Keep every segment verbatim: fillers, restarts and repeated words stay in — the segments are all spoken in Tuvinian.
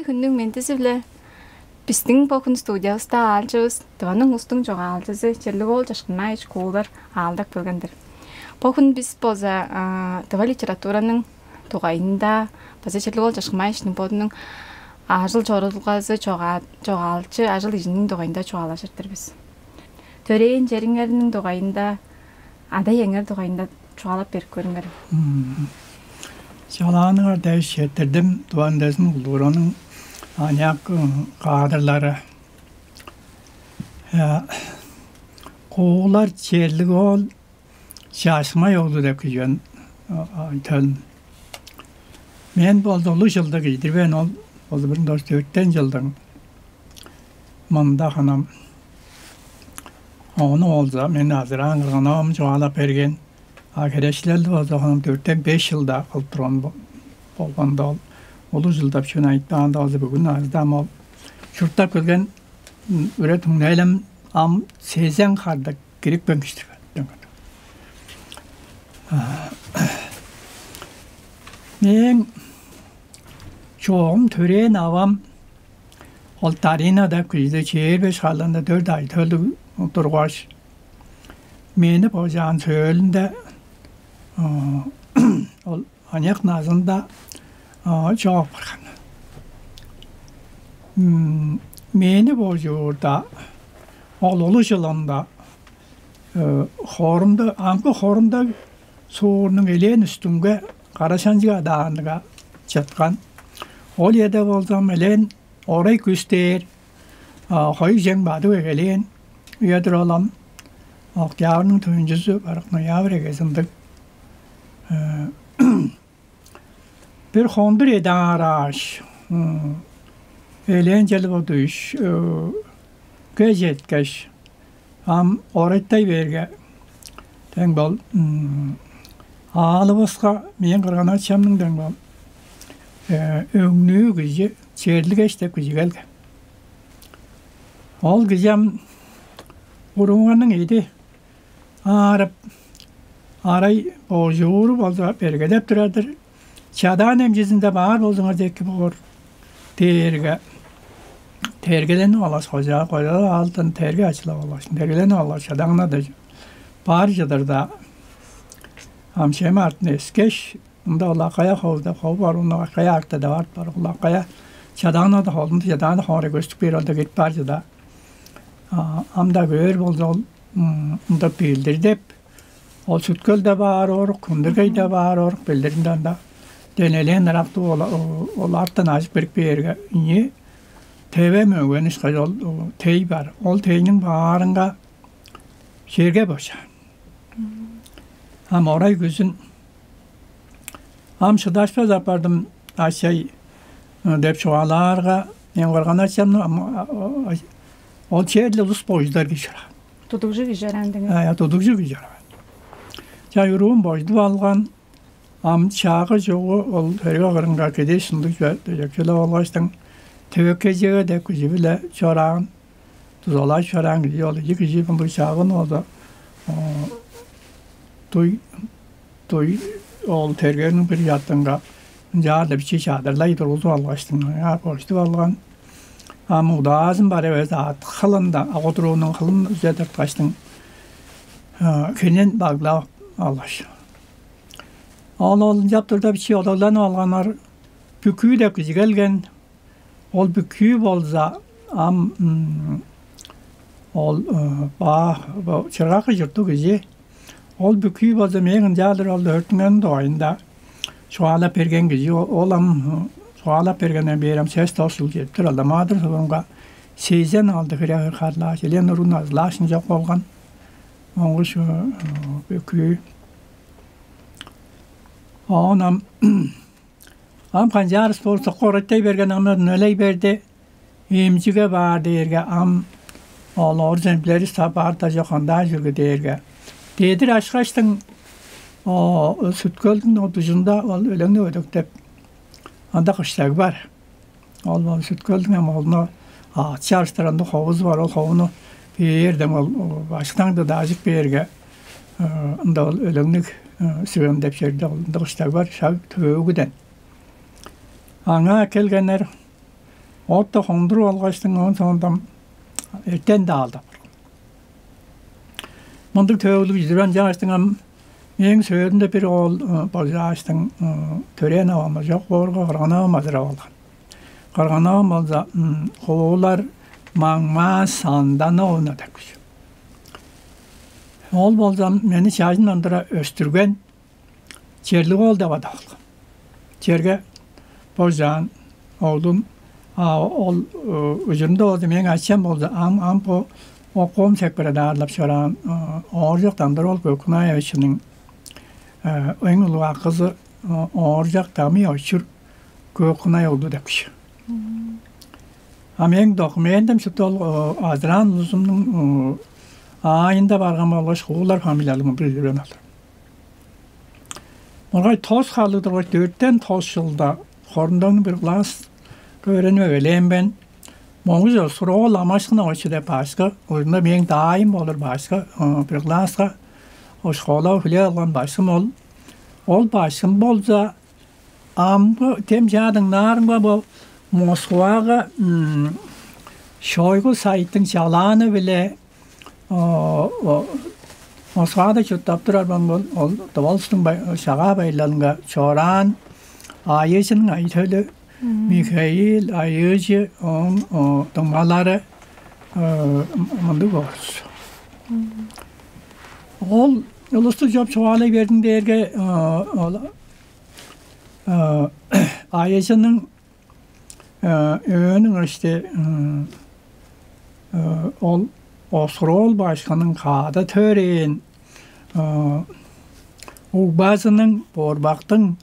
Хүннүң мендизи-биле. Бистиң бо хүн студиявыста аалчывыс, Тываның улустуң чогаалчызы Черлиг-оол Чашкынмаевич Куулар аалдап келген-дир. Бо хүн бис болза тыва литератураның дугайында база Черлиг-оол Чашкынмаевичтиң бодунуң ажыл-чорудулгазы, чогаалчы ажыл-ижиниң дугайында чугаалажыр-дыр бис. Төрээн чериңерниң дугайында, ада-иеңер дугайында чугаалап берип көрүңерем. Чалааныңар дээш четтирдим, Тыва үндезин культураның аныяк кадрлары. Куулар Черлиг-оол Чашкынмай оглу деп кижи мен, айталым. Мен болду улуг чылдыг ийдирбээн ол, ол бир дос дөртен чылдың мында ханам. Ону болза мен азыраан кырган-авам чугаалап берген. А херечилелди болза ханам дөртен беш чылда кылып турган болганда ол улуг чылдап чүвүн айтпаанда болза бүгүн азыдаам ол чурттап келген үре түңнээлим ам сезен хардык кирипкен киштирген. Мээң чоогум төрээн авам ол Дарина деп кижиде чээр беш халында дөрт ай төлүг тургаш, мени божаан сөөлүнде ол аныяк назында чоок барган. Мени божуурда ол улуг чылында хорумда амгы хорумда суурнуң элээн үстүнге карашанчыг адаанга чыткан. Ол үеде болзам элээн орай күстээр хойжең бадып эгелээн үедир олам. Октябрьның төнчүзү барык ноябрь эгезиндиг. Бир хондур эдаарааш, элээн чел бодуш ке четкеш, ам орайтай бээрге, тең бол аалывыска мээң кырган-ачамның тең бол өңнүү кижи Черлигеш деп кижи келген. Ол кижи ам уруңарның эди аарып, арай божууру болза бергедеп турар-дыр. Чадаан эмчизинде баар болзуңар декки боор дээрге тергеленип алгаш, кожа кожа аалдан терге ачылап алгаш, тергеленип алгаш чадаңна да баар чыдырда ам чем артын эскеш, ында ол акая ховуда хову бар, уну акая арта да барып бар, ол акая чадаана да холунда чадаана хоорай көстүп бээр, ол да кирип баар чыда. Ам да көөр болза ол ында билдир деп, ол Сүткел-даа баар орук, Хүндүргей-даа баар орук билдиринде ында денелээн ырактыг ол артан ажып кирип бээрге, ийи теве мөген ышкаш ол тей бар. Ол тейниң баарынга черге бошаан. Ам орай күзүн ам шыдашпас апардым, ачай деп чугаалаарга, мен кырган-ачамны ол черле улус божудар кижи чораан. Тудугжу кижи чораан деңе. Тудугжу кижи чораан. Чай уруун бождуп алган, ам чаагы чогу ол төрге кырынга кедей шындыг дөжекчелеп алгаштың, Төвеккежеге деп кижи-биле чораан, дузалажып чораан кижи ол ийи кижи мындыг чаагын болза, дуй дуй ол тергениң бир чаттынга ынчаар-ла бичии чадырлай тургузуп алгаштың, аңаа бождуп алган. Ам удаазын бар эвес аът хылында, агудуруунуң хылын үзе тырткаштың, хирнен баглап алгаш. Ол ол ынчап турда бичии одогланып алганнар, Бүкүү деп кижи келген. Ол Бүкүү болза ам ол баа чыргакы чурттуг кижи. Ол Бүкүү болза мээң ынчаалыр ол өөртүнген дугайында чугаалап берген кижи. Ол ам чугаалап бергенден бээр ам сес тос чыл чедиптир. Ол Маадыр сулунга сезен алды хире харлааш, элээн уруун азылааш ынчап болган. Моңгуш Бүкүү. Оон ам ам канчаарыс болза короттай берген, ам нөлей берди. Эмчиге баар дээрге, ам ол оружен билеривис-даа бар-даа чок, андаа чүргү дээрге. Дедир ашкаштың Сүткөлдүң одужунда ол өлеңни өдүктеп, анда кыштаг бар. Ол ол Сүткөлдүң ам олуна аът чарыштыр ындыг ховузу бар, ол ховуну бээрден ол башкыдаңды даажык бээрге, ында ол өлеңниг сыын деп черде ол ындыг кыштаг бар, шаг төөгүден. Аңаа келгеннер, Отта хондуруп алгаштың, оон соонда эртен-даа алдап. Мындыг төөгүлүг чүдүр ынчааштың ам мээң сөөрүмде бир оол божааштың, төрээн авам чок боорга, кырган авам азырап алган. Кырган авам болза Куулар Маңмаа Сандановна деп кижи. Ол болза мени чажымдан тура өстүрген, черлиг оол деп адап алган. Черге божаан оглум, а ол ужурунда болза мээң ачам болза ам ам бо окуум секпире даарлап чораан Ооржак Дандыр-оол Көкүнаевичиниң эң улуг акызы Ооржак Дамый Очур Көкүнай оглу деп кижи. А мээң документим шупту ол азыраан улузумнуң аайында барган болгаш Куулар фамилиялыг бир үлүрен алыр. Мургай тос харлыг тургаш, дөртен тос чылда Хорунданың бир класска өөренип эгелээн мен. Моңгуш Осур-оол Амашкын-оочу деп башкы, ужунда мээң даайым болур башкы, бир класска школага хүлээп алган башкым ол. Ол башкым болза амгы тем чаа дыңнаарымга бо Москвага Шойгу Сайыттың чалааны-биле Москвада чурттап турар болган ол Тывалыстың Шагаа байырлалынга чораан Айыыжының Ай-Төлү, Михаил Айыыжы, ооң дуңмалары мындыг болур. Ол улусту чоп чугаалай бердиң дээрге ол Айыыжының өөнүң ышты ол Осур-оол башкының каада төрээн угбазының Борбактың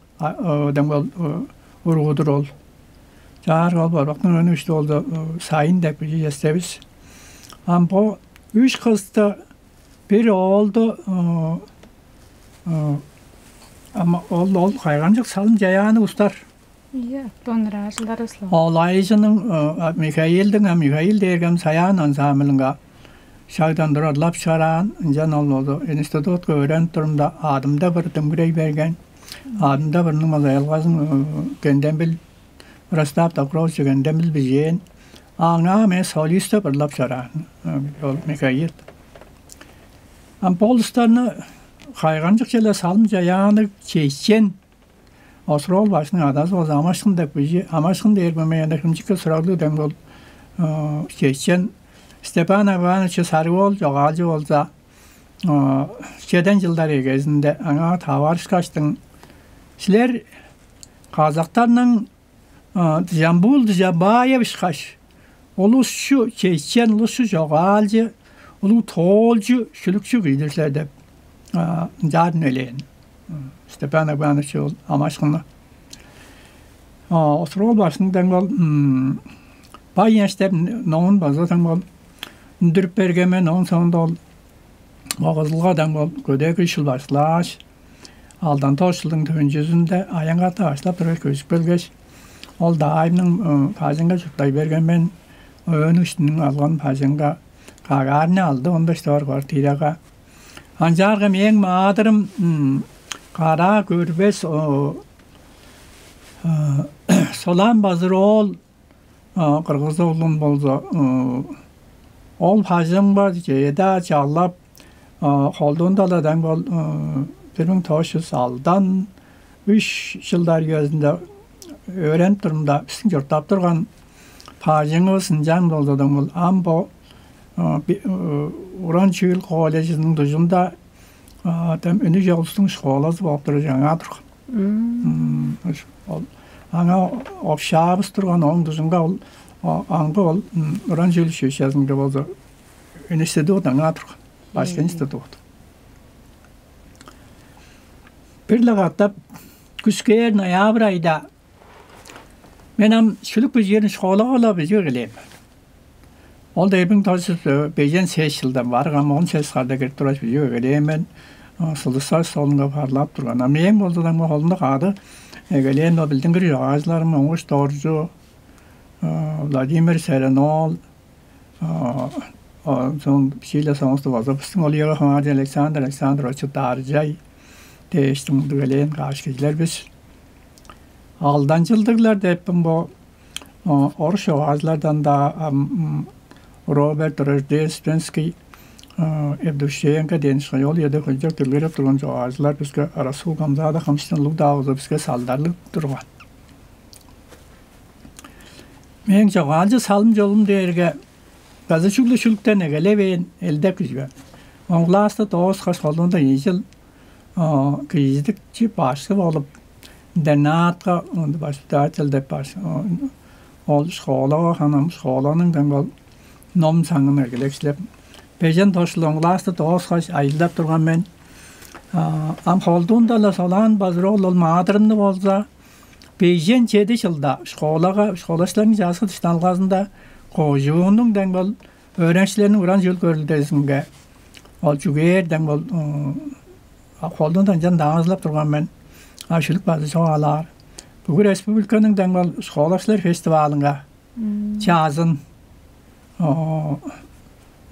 дем ол уругу-дур ол. Чаарга ол Борбактың өөнүң ышты ол-даа Сайын деп кижи честевис. Ам бо үш кысты, бир оолду, ам ол ол кайгамчык салым-чаяанныг улустар. Ийе, дон ыраажылдары слова. Ол Айыыжының Михаилдиң, а Михаил дээрге ам Саян ансамблинга шагдан тура ырлап чораан. Ынчан ол болза институтка өөренип турумда адымда бир дүңгүрей берген. Адымда бирниң ол аялгазын Кендембил, Ростав Токрович Кендембил бижээн. Аңаа мен солист деп ырлап чораан ол Михаил. Ам бо улустарны кайгамчык черле салым-чаяанныг, чечен. Осур-оол башкының адазы болза Амашкын деп кижи. Амашкын дээрге мээң ында химчикке сураглыг дем ол чечен. Степан Агбаанович Сарыг-оол чогаалчы болза чеден чылдар эгезинде аңаа таварышкаштың: «Силер казактарның Дыжамбуул Дыжабаевич ышкаш улусчу чечен, улусчу чогаалчы, улуг тоолчу, шүлүкчү кижи-дир силер» деп ынчаар үнелээн Степан Агбаанович ол Амашкынны. Осур-оол башкының дем ол «Бай-Ыяш» деп номун база дем ол үндүрүп берген мен. Ооң соонда ол Кызылга дем ол көдээ үш чыл башкылааш, алдан тос чылдың төнчүзүнде аянгата баштап турар көжүп келгеш, ол даайымның бажыңга чурттай берген мен. Өөнүң иштиниң алган бажыңга, Гагаринни алды он беш дугаар квартирага. Ынчаарга мээң маадырым караа көрбес Солаан Базыр-оол Кыргыз оглум болза, ол бажыңга чеде чалап, холдуунда-ла дем ол бир муң тос чүс алдан үш чылдар үезинде өөренип турумда, бистиң чурттап турган бажыңывыс ынчан болза дем ол ам бо уран чүүл колледжиниң дужунда дем үнү чок улустуң школазы болуп турар чаңаа турган. Ол аңаа общаавыс турган, ооң дужунга ол аңгы ол уран чүүл училищезинге болза институт аңаа турган. Башкы институт. Бир-ле катап күскээр ноябрь айда мен ам шүлүк бижиирин школага-ла бижип эгелээн мен. Ол дээрбиң тос чүс бежен сес чылдан барган, он сес харда кирип тургаш, бижип эгелээн мен. Сылдыстар столунга парлап турган. А мээң болза дем холунда кады эгелээн ол билдингир чогаалчыларым Моңгуш Доржу, Владимир Серен-оол, ооң соон бичии-ле соңгусту болза бистиң ол үеге хамааржы Александр Александрович Даржай дээштиң мындыг элээн каш кижилер бис. Алдан чылдыглар деппин бо Орус чогаалчылардан-даа ам Роберт Рождественский, Евдокия Евтушенко дээн ышкаш ол үеде хөлчок делгереп турган чогаалчылар биске Расул Гамзатов хамчыктан улуг-даа болза биске салдарлыг турган. Мээң чогаалчы салым-чолум дээрге база чүгле шүлүктен эгелевээн элдеп кижи мен. Он класста дооскаш, холунда ийи чыл кижизидикчи башкы болуп, интернатка воспитатель деп баш ол школага ханам школаның даңгал ном саңын эгелекчилеп, бежен тошулуң класты дооскаш айылдап турган мен. Ам холдуунда-ла Солаан Базыр-оол ол маадырымны болза бежен чеди чылда школага школачыларның чааскы дыштанылгазында кожуунуң даңгал өөреникчилерниң уран чүүл көрүлдезинге ол чүгээр даңгал холдуунда ынчан даңазылап турган мен. А шүлүк базы чогаалаар бүгү республиканың даңгал школачылар фестивалынга чаазын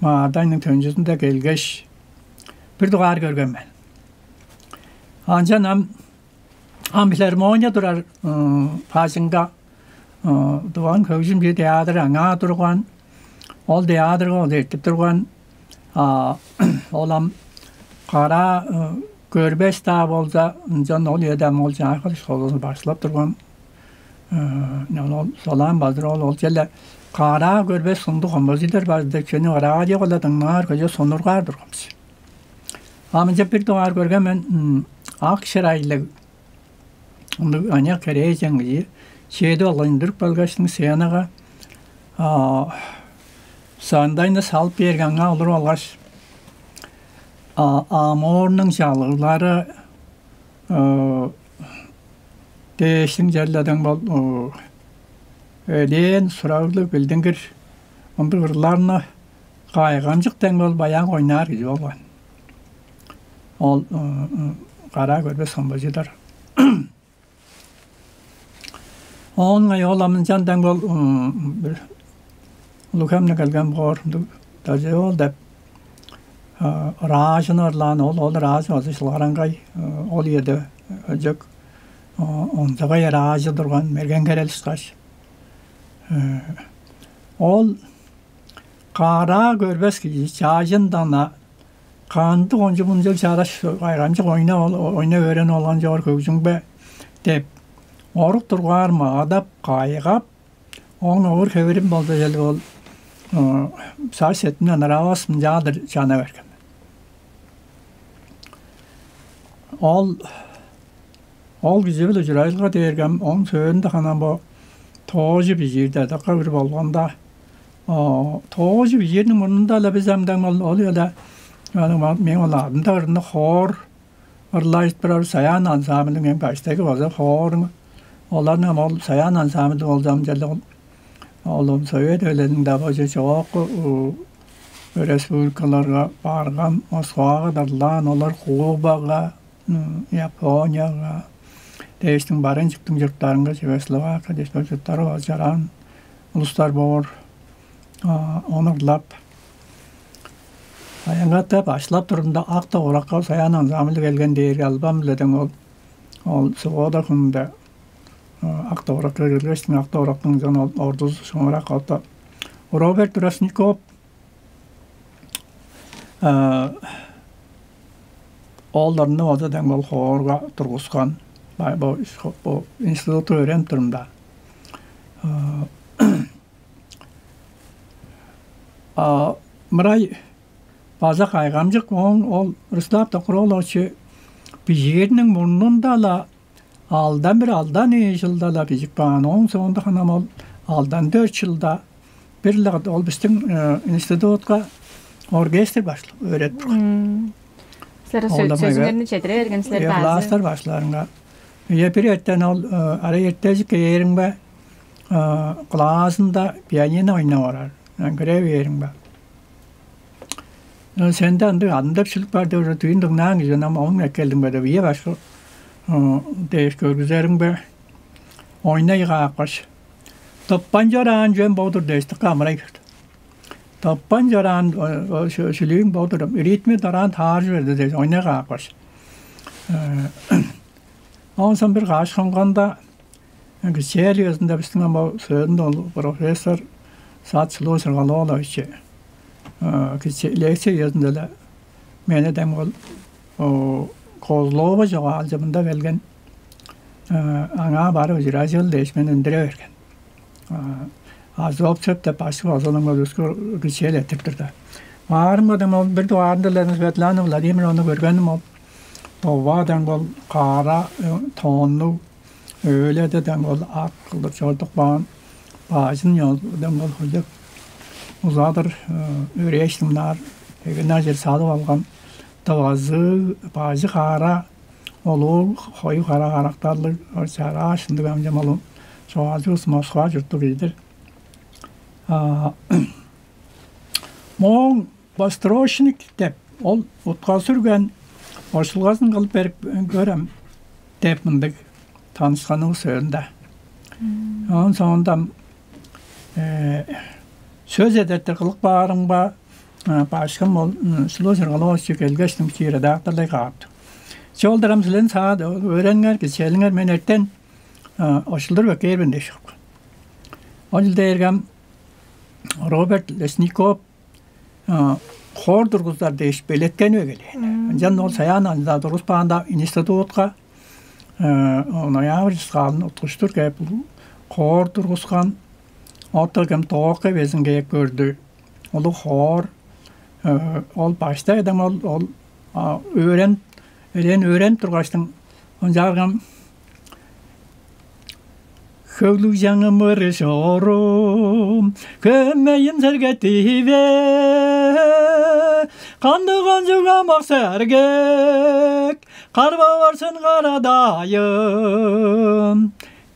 маадайның төнчүзүнде келгеш, бир дугаар көрген мен. Анчан ам ам филармония турар бажыңга дуван хөгжүм бир театр аңаа турган. Ол театрга ол эртип турган. Ол ам караа көрбес-даа болза, ынчан ол үеде ам ол чаакыр школазын башкылап турган. Ол Солаан Базыр-оол ол черле караа көрбес сундук композитор бар деп чүвени радиога-ла дыңнаар көже сонургаар турган бис. А мынча бир дугаар көрген мен ак шырайлыг ындыг аныяк херээжен кижи чеди болган үндүрүп калгаштың сценага сандайны салып бээрге, аңаа олуруп алгаш, аморнуң чалыглары дээштиң черледең бол элээн сураглыг билдингир ындыг ырларны кайгамчык дең бол баян ойнаар кижи болган. Ол караа көрбес сомбажыдар. Оон ол амынчан дең бол бир улуг хемне келген боор, Дажы-оол деп ыраажыны ырлаан. Ол ол ыраажы база шылгараңгай ол үеде өлчек онзагай ыраажы турган мерген херел ышкаш. Ол караа көрбес кижи чаажындан кандыг ончуг-мунчуг чараш кайгамчык ойна ойна өөрени болган чоор хөгжүңбе деп орук тургаар маадап кайгап, оң овур хевирим болду чел ол саш сетимден ыравас мынчаадыр чана берген. Ол ол кижи-биле ужурайылга дээргем оң сөөрүнде ханам бо тоожу бижиирде дыка бир болганда, тоожу бижиирниң мурнунда-ла бис амдам ол ол ыяда мээң ол адында ырны хоор ырлажып турар Саян ансамблиниң эң баштайгы база хоорун. Оларны ол Саян ансамбли болзам черле ол ол совет өлелиң да боже чоокку республикаларга барган, Москвага дарлаан, олар Кубага, Японияга, дээштиң барыын чыктың чурттарынга чүве Словакия дээш бо чурттары база чараан улустар боор. Ону ырлап, аяңгата баштылап турумда ак довуракка Саян ансамбли келген дээрге албан биледең ол ол суббота хүнүнде ак довуракка келгештиң ак довурактың жана ордузу шоңурак калта Роберт Тростников оолдарны ода дең ол хоорга тургускан бу институтта өөренип турумда. Мырай база кайгамчык ооң ол Рустап Токур-оолович бижээрниң мурнунда-ла алдан бир алдан ийи чылда-ла бижип каан. Ооң соонда ханам ол алдан дөрт чылда бир-ле ол бистиң институтка оркестр башлап өөредип турган. Силер Ол да сөзүңерни чедире берген силер баазы. Класстар башлаарынга. Ие бир эртен ол ара эртежик кээримге классында пианино ойнап орар. Мен кире бээримге. Сенде ындыг адын деп шилип бар деп уже түйүн дыңнаан кижи ам оң эккелдиң бе деп ие башкы дээш көргүзерим бе. Ойнай каапкаш, тыппан чораан чүвем бо-дур дээш дыка амырай берди. Тыппан чораан шүлүүң бо-дур, ритми дораан тааржы берди дээш ойнай каапкаш. Оон соң бир каш хонганда Кичээлиязында бистиң ам бо сөөлүнде ол профессор Саат Чылуу Сыргалоолович лекция үезинде-ле мени дем ол Козлова чогаалчы мында келген, аңаа барып ужуражыл дээш, мени үндүре берген. Азов чөп деп башкы базалыңга өскө кичээл этип турда. Баарымга дем ол бир дугаарында Светлана Владимировна көргеним ол. Ова дем ол каара тооннуг өөледе дем ол ак кылдыр чордук баан баажын ёлдудан ол хөлек узадыр өрээш дыңнаар эгенажер салып алган дывазыы баажы хаара олуур хою хара характарлыг чараа шындыг амчамалын чогаалчывыс Москва чурттуг ийдир. Мооң построшник деп ол утка сүрген ошулгазын кылып берип көрем деп мындыг танышканывыс өөрүнде. Оон соонда сөз эдертир кылып баарымга башкым ол Силос Иргалович келгештиң редакторлай каапты. Чолдурам силен саад өөрениңер, кичээлиңер мен эртен ошулдур беккээрбин дээш чоккан. Ол дээргем Роберт Лесников хоор тургузар дээш белеткени эгелээн. Ынчан ол Саян анча тургуспаанда институтка ноябрь чыскаалын уткуштур кээп хоор тургускан. Оттор кем тоокка безин кээп көрдү. Улуг хоор ол баштай адам ол ол өөрен элээн өөренип тургаштың ынчаарган Хөглүг жаңымыр чорум көмейин сергеттиве. Кандыган чугамак сергек карбаварсын карадайым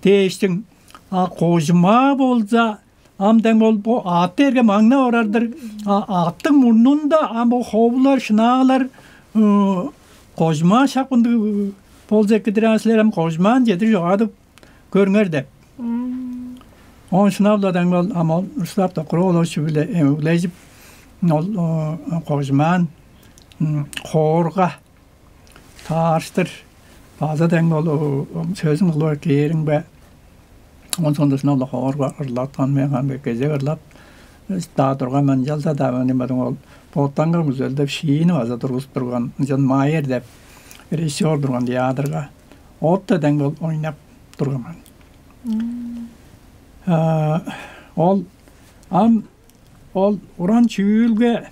дээштиң. А кожума болза ам дең ол бо аът эрге маңнап орар-дыр. А аъттың мурнунда ам бо ховулар, шынаалар кожума шак ындыг болза эккидир силер ам кожумаан чедир чогаадып көрүңер деп. Оон шынап-ла даңгал ам ол Руслап Докуруг-оолович-биле эмгилежип, ол кожумаан хоорга таарыштыр база даңгал сөзүн кылып кээрим бе? Оон сондусун ол хоорга ырлаткан мен ам кезек ырлап даа турган мен, ынчалза-даа мен бадың ол боттанган күзелдеп шиини база тургузуп турган, ынчан Майер деп режиссер турган театрга отта даңгал ойнап турган мен. Ол ам ол уран чүүлге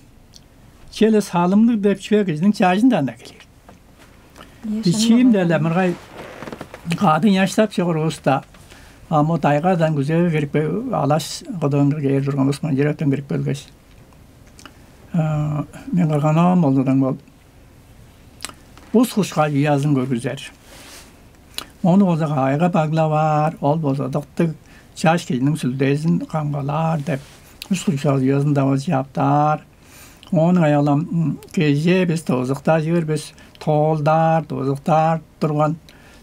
чүве-ле салымныг деп чүве кижиниң чажындан-даа келир. Бичиимде-ле мыргай кады ыяштап чыгыр улуста ам ол дайгадан күзеге кирип алаш кыдыынга кээр турган улус манчырактан кирип келгеш, мен кырган-оом болзудаң бол бус кушкаш уязын көргүзер. Ону болза кайга баглап аар, ол болза ыдыктыг чаш кижиниң сүлдезин камгалаар деп, үш куйсал үезин давас чаптаар. Оон аялам кежээ бис дывызыктажыр бис тоолдаар, дывызыктаар турган.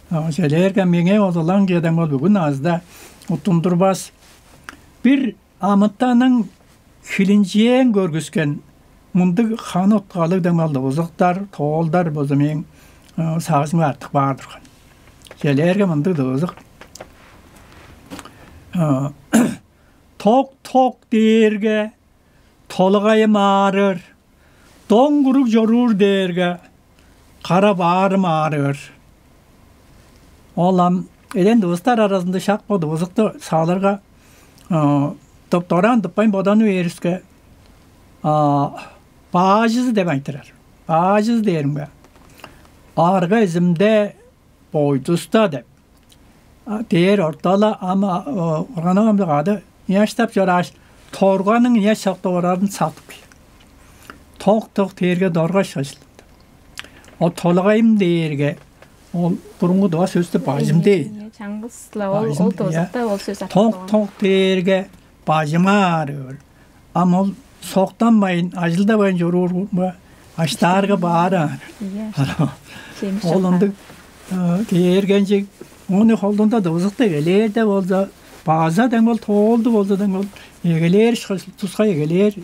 Челээрге меңээ озулаң кедең ол бүгүн азда уттундурбас. Бир амытаның хилинчээн көргүскен мындыг ханы уткалыг дыңналды узуктар, тоолдар бозу мээң сагыжымга артык баар турган. Челээрге мындыг дывызык ток-ток дээрге толугайым аарыыр, доң куруг чоруур дээрге кара баарым аарыыр. Ол ам элен дывыстар аразында шак бо дывызыкты сааларга доп дораан тыппайн бодану бээриске, баажызы деп айтырар. Баажызы дээримге, арга изимде бойдуста деп дээр ортала ам урганагамдык ады ыяштап чорааш, торганың ыяш чоктуг орарын сактып кээр. Ток-ток дээрге доргаш ажылдым. Ол толугайым дээрге ол бурунгу дыва сөстү бажым дээн. Чаңгыс-ла ол Бажым, ол иә. Тозакта ол сөз Ток атталган. Ток дээрге бажымаар өр. Ам ол соктанмайн, ажылдавайн чоруур ба аштаарга баары. Иә. Ара. Жемиш Ол чокка. Ындыг кээргенчиг ону холдунда дывызыкта эгелээрде болза, база дең ол тоолду болза дең ол эгелээр тускай эгелээр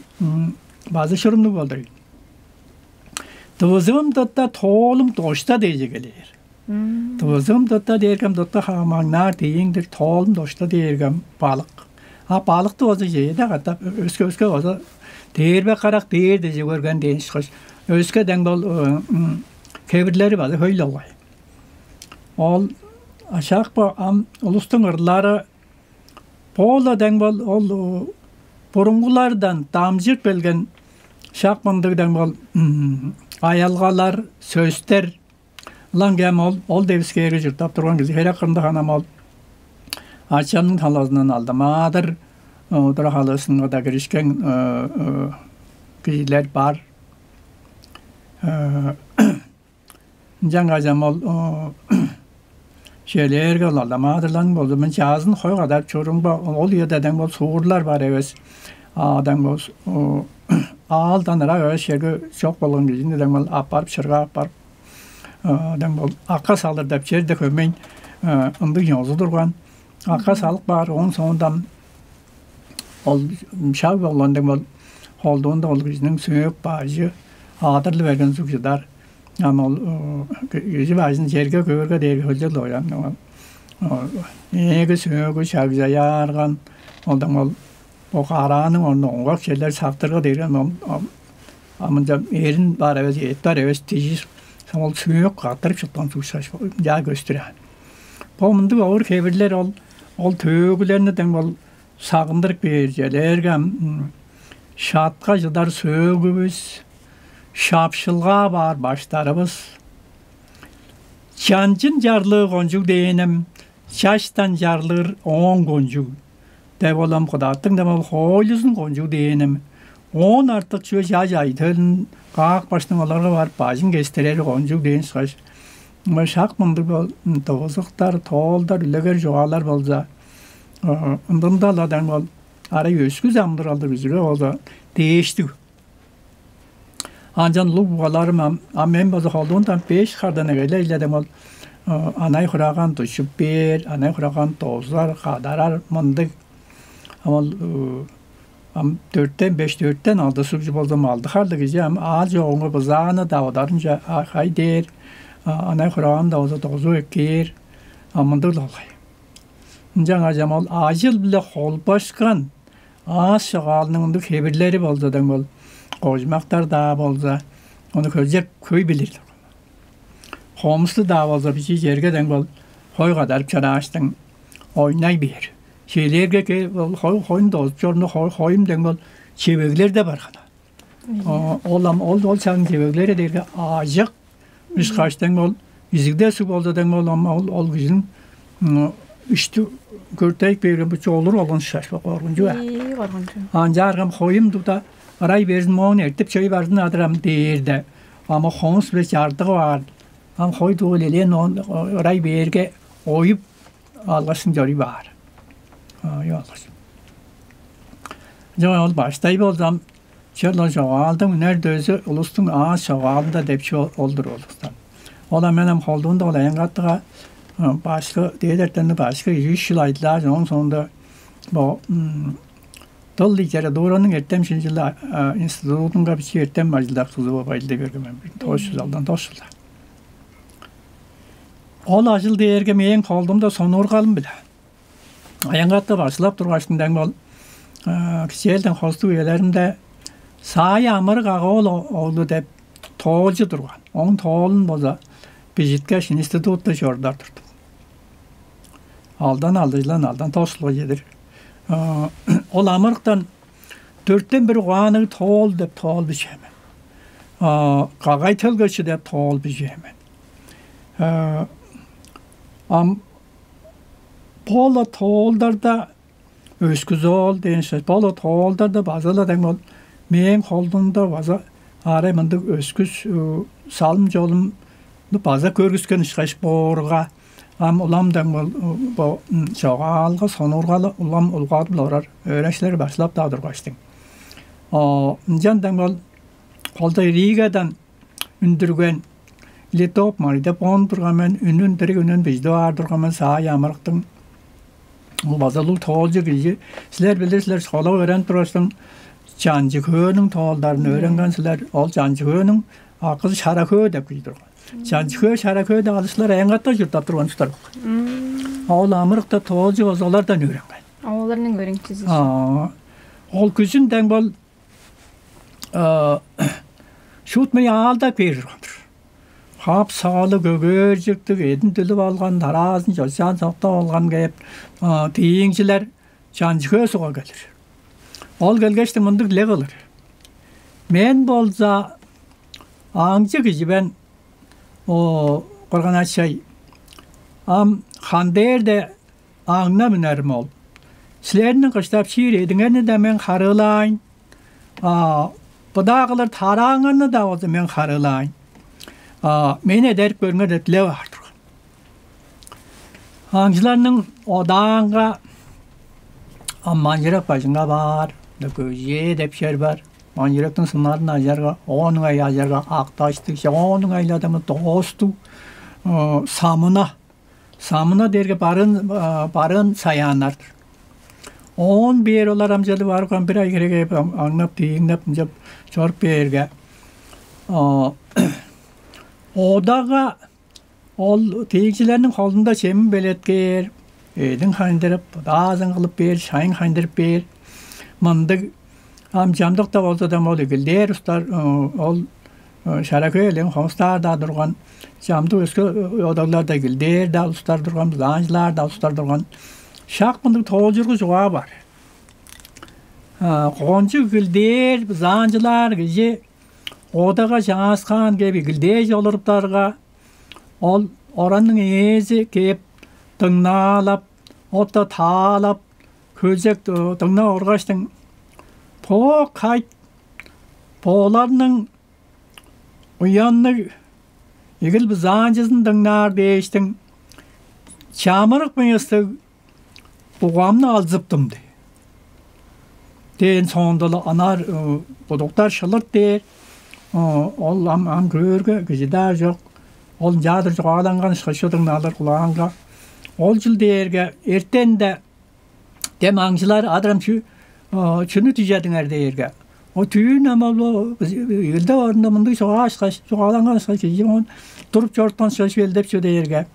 база шурумнуг болдур. Дывызыгым дытта тоолум дошта дээже келээр. Дывызым дутта дээргем дутта хамаңнаар дейиңдир, тоолум дошта дээргем балык. А балыкты болза чеде катап өске өске болза дээрбек карак дээр деже көрген дээн ышкаш, өске дең бол кебирлери база хөй болгай. Ол ашак бо ам улустуң ырлары боола дең бол ол бурунгулардан дамчып келген шак мындыг дең бол аялгалар, сөстер ылаң кем ол ол девискээрге чурттап турган кижи херек кырында ханам ол ачамның талазындан алдым аадыр удура халыышынга да киришкен кижилер бар. Ынчангаш ам ол чүвелээрге ол алдамаадырларның болза мен чаазын хой кадарып чорумба ол үеде дең бол суурлар бар эвес. Адаң бол аалдан ырак эвес черге чок болган кижини дең бол аппарып шырга аппарып дең бол акка салыр деп черде көмейн ындыг ёзу турган. Акка салып баар оон соондан ол шаг болган дең бол холдуунда ол кижиниң сөөк баажы аадырлы берген суг чыдар. Ам ол кижи баажын черге көөрге дээрге хөлчел оян. Ээги сөөгү чагжаяарган, ол дем ол бо карааның орнуна оңгак черлер сактырга дээрген ол ам ынча эрин бар эвес, эт бар эвес дижи ол сөөк каттырып чыткан суг шаш жаа көстүр аан. Бо мындыг овур хевирлер ол ол төөгүлерни дем ол сагындырып бээр чүвелээрге ам шаатка чыдар сөөгүвүс, шапшылгаа баар баштарывыс, чанчын чарлыы кончуг дээним, чаштан чарлыыр ооң кончуг деп ол ам кыдааттың деп ол хоойлузун кончуг дээним, оон артык чүве чаа чайтыылын каак баштың оларга барып бажын кестерери кончуг дээн ышкаш, ымай шак мындыг ол дывызыктар, тоолдар, үлегер чугаалар болза, ындында-ла дең ол арай өскүс амыдыралдыг кижиге болза дээштиг. Анчан улуг угаларым ам, а мен база холдуундан беш хардан эгелей-ле дең ол анай хураган дужуп бээр, анай хураган дозар, кадарар мындыг. Ам ол ам дөрттен беш, дөрттен алды сугжу болза, малды харлыг кижи ам аал чогуңга бызааны-даа одарынче хай дээр, анай хураган-даа болза дозуп эккээр, ам мындыг-ла болгай. Ынчангаш ам ол ажыл-биле холбашкан аас чогаалының ындыг хевирлери болза дең бол кожумактар-даа болза, ону хөлчек хөй билир турган. Хомусту-даа болза бичии черге дең бол хой кадарып чарааштың ойнай бээр. Чээлээрге хой хойун дозуп чорну хой хоюм дең бол чевеглер-де бар хана. Ол ам ол ол чагның чевеглери дээрге аажык ышкаш дең бол изигде суг болза дең бол ам ол ол кижиниң үштү көртейик берген бу чолур болгон ышкаш бо коргунчуг аа. Ии коргунчуг. Анчааргам хоюм дуда ырай берзин моон эртип чөй бардын адырам дээрде, ама хомус биле чардыгы баар. Ам хой дугул элээн оон ырай бээрге оюп алгашын чоруй баар. Оюп алгаш. Жок ол баштай болзам черло чогаалдың үнер дөзү улустуң аас чогаалында деп чүве ол-дур улустан. Ол ам мен ам холдуунда ол аянгаттыга башкы дээдертенни башкы үч жыл айдылаар оон соонда бо дыл литератураның эртем шинчил институтунга бичии эртем ажылдакчызы болуп ажылдай берген мен тоос жүз алдан тоос жылда. Ол ажыл дээрге мээң холдумда сонуургалым биле. Аянгатты башылап тургаш ынчан ол кичээлден хостуг үелеримде Саай амырыг ага ол оглу деп тоолчу турган. Оң тоолун болза бижиткеш институтта чорудар турдум. Алдан алдыжылан алдан тосулга чедир. Ол амырыктан дөрттен бир угаанныг тоол деп тоол бижээн мен. Кагай төлгөчү деп тоол бижээн мен. Ам бо-ла тоолдарда өскүзү ол дээн ышкаш, бо-ла тоолдарда база-ла дең ол мээң холдумда база аарай мындыг өскүс салым-чолумну база көргүскен ышкаш боорга, ам улам дең ол бо чогаалга сонуургалы улам улгадып-ла орар өөреникчилер башкылап-даа тургаштың. Ынчан дең ол холда Ригадан үндүрген литоп май деп оон турган мен үнүн дириг үнүн бижидип аар турган мен саа ямырыктың. Ол база улуг тоолчу кижи. Силер билир силер школа өөренип тургаштың чанчы хөөнүң тоолдарын өөренген силер. Ол чанчы хөөнүң акызы шара хөө деп кижи турган. Чанчы-Хөө, Шара-Хөө деп алышкылар аңгыда чурттап турган улустар болган. Ол амырыкта тоолчу болза олардан өөренген. Оларның өөреникчизи. Ол күжүн дең бол шуут мени аалдап кээр турган-дыр. Хап-саалы көгээржиктиг, эдин дүлүп алган, тараазын чочаан соктап алган кээп, дииңчилер Чанчы-Хөө сугга келир. Ол келгештиң мындыг дилег кылыр: «Мен болза аңчы кижи мен, о, кырган-ачай. Ам хан дээрде аңна үнерим ол. Силерниң кыштап чиир эдиңерни-даа мен харыылаайн, а быдаа кылыр тарааңарны-даа болза мен харыылаайн. А мени эдерип көрүңер» деп дилеп аар турган. Аңчыларның одаанга, а, Манчырак бажыңга баар, көжээ деп чер бар. Манчырактың сыннарын ажарга, оон ыңай ажарга Ак-Даштыг, оон ыңайладымы Доостуг, Самына. Самына дээрге барыын, барыын саяаннар-дыр. Оон бээр олар амчалып арган бир ай хире кээп, аңнап, дииңнеп, ынчап чоруп бээрге, одага ол дииңчилерниң холунда чемин белеткээр, эъдин хайындырып, даазын кылып бээр, шайын хайындырып бээр. Мындыг ам чамдыкта болза-даа ол игилдээр улустар, ол Шара-Хөө элээн хонуксаар-даа турган, чамдык өске одагларда игилдээр-даа улустар турган, бызаанчылаар-даа улустар турган. Шак мындыг тоолчургу чугаа бар. Кончуг игилдээр, бызаанчылаар кижи одага чааскаан кээп игилдээш олуруптарга, ол оранның ээзи кээп дыңнаалап, отта таалап, хөлзек дыңнап оргаштың: «Бо кайт, бо оларның уянныг игил-бызаанчызын дыңнаар дээштиң, чамырык мыйыстыг бугамны алзыптым» – дээн соонда-ла анаар будуктар шылырт дээр. Ол ам, ам көөрге кижи-даа чок. Ол ынчаадыр чугааланган ышкаш чыдың налыр кулаанга. Ол чыл дээрге эртен-де дем аңчылар: «Адырам, чү, чүнү дижедиңер?» – дээрге, «О, түүн ам ол, ол, илде орунда мындыг чугаа ышкаш, чугааланган ышкаш, кижи оон туруп чоруткан ышкаш белдеп чү» – дээрге,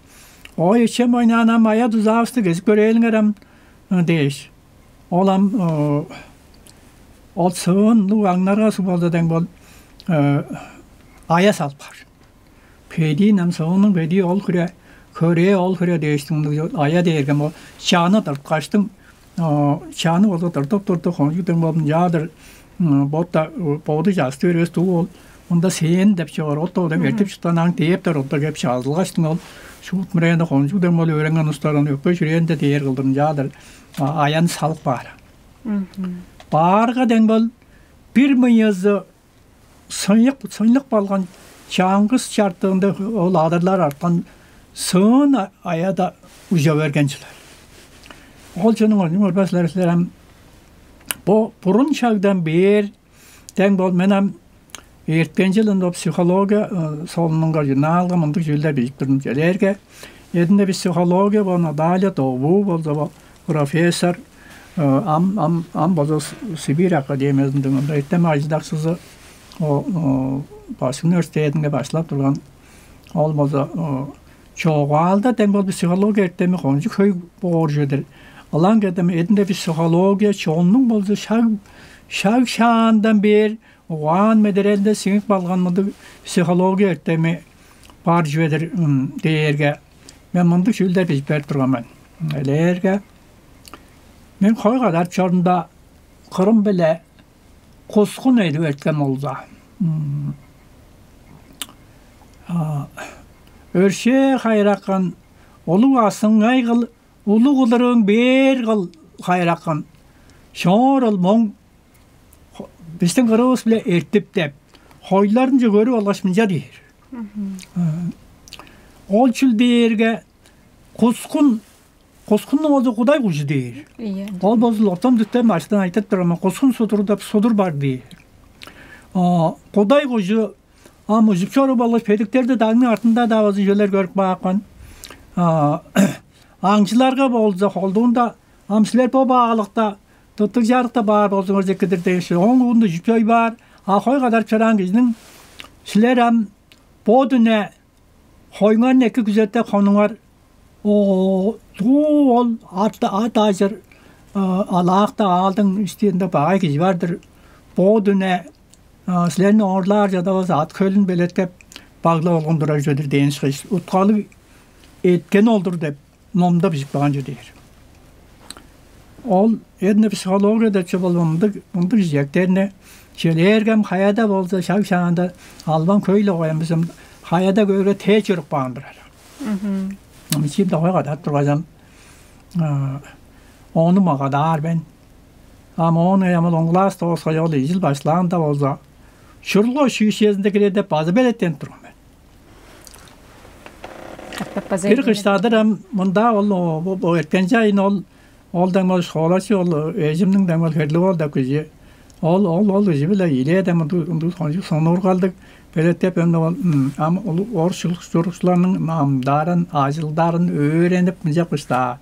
«Ой, эчем ойнаан, ам ая-дузаавысты кезип көрээлиңер ам» – дээш. Ол ам ол сыын улуг аңнарга суг болза дең бол ая салып каар. Бедиин ам, сыынның бедии ол хире, хөрээ ол хире дээштиң, ая дээрге ам ол чаны тырткаштың, чаны болза тыртып турду, кончуг дең бол ынчаадыр, бот-даа боду часты бербес дуу ол. Мында сыын деп чоор, от-даа деп эртип чыткан аң дээптер, отта кеп чазылгаштың ол шуут мыраанда кончуг дең бол өөренген улустар ону өпкей-чүрээнде дээр кылдыр ынчаадыр аяны салып каар. Баарга дең бол бир мыйызы сыйык, сыйлык болган чаңгыс чартыында ол адырлар арткан сыын аяда ужа берген чүвелер. Ол чүнүң орнун көрбес силер, силер ам бо бурун шагдан бээр дең бол, мен ам эрткен чылын бо психология солунунга, журналга мындыг чүүлдер бижип турдум. Чүлээрге, эдинде бис психология бо Наталья Дову болза, бо профессор, ам, ам, ам болза Сибирь академиязының ында эртем ажылдакчызы, башкы университетинге башкылап турган. Ол болза чогаалда дең бол психология эртеми кончуг хөй боор чүве-дир. Ылаңгыя эдинде бис психология чоннуң болза шаг, шаг шаандан бээр угаан-медерелинде сиңип калган мындыг психология эртеми бар чүве-дир дээрге, мен мындыг чүүлдер бижип берип турган мен. Элээрге, мен хой кадарып чорумда, Кырым-биле кускун эдип эрткен болза, өршээ хайыракан, улуг асыңай кыл, улуг кылырыың бээр кыл хайыракан, шоор ол моң бистиң кырывыс-биле эртип деп, хойларынче көрүп алгаш, мынча дээр: «Ол чүл?» – дээрге, «Кускун, кускунну болза Кудай кужу» – дээр. Ийе. Ол болза оттан дүттен баштан айтып турар мен, «Кускун судуру» деп судур бар дээр. Кудай кужу ам ужуп чоруп алгаш, педиктерде дагның артында-даа болза чүвелер көрүп каапкан. Аңчыларга болза холдуунда: «Ам силер бо баалыкта, тыптыг чарыкта баар болзуңарза эки-дир» – дээш, ооң угунда чүп чой баар. А хой кадарып чораан кижиниң: «Силер ам бо дүне Хоюңарны эки күзетте хонуңар. О, дуу ол ат, ат ажыр, алаакта аалдың истиинде багай кижи бар-дыр. Бо дүне силерни оорлаар чадавас ат хөлүн белеткеп, баглап алган турар чүве-дир дээн ышкаш, уткалыг эткен ол-дур деп номда бижип каан чүве дээр. Ол этнопсихология деп чүве болуп, мындыг, мындыг чижектерни чөлээргем, хаяда болза, шаг-шаанда албан хөй-ле коян бис, хаяда көөрге тээ чоруп каан турар. Ам чиим дагай кадап тургаш, ам ону магадаар мен. Ам оон ам ол он класс дооскай, ол ийи чыл баштаанда болза, чурулга училищезинде кирер деп база белеттенип турган мен. Катап база Бир кыштадыр ам мында ол, о, бо, бо эрткен чайын ол, ол дем ол школачы, ол эжимниң дем ол херлиг ол деп кижи. Ол, ол, ол кижи-биле илээ дем ындыг, ындыг сончуг сонуургалдыг белеткеп, эми ол, м, ам ол орус чурукчуларның намдарын, ажылдарын өөренип, мынча кыштаа.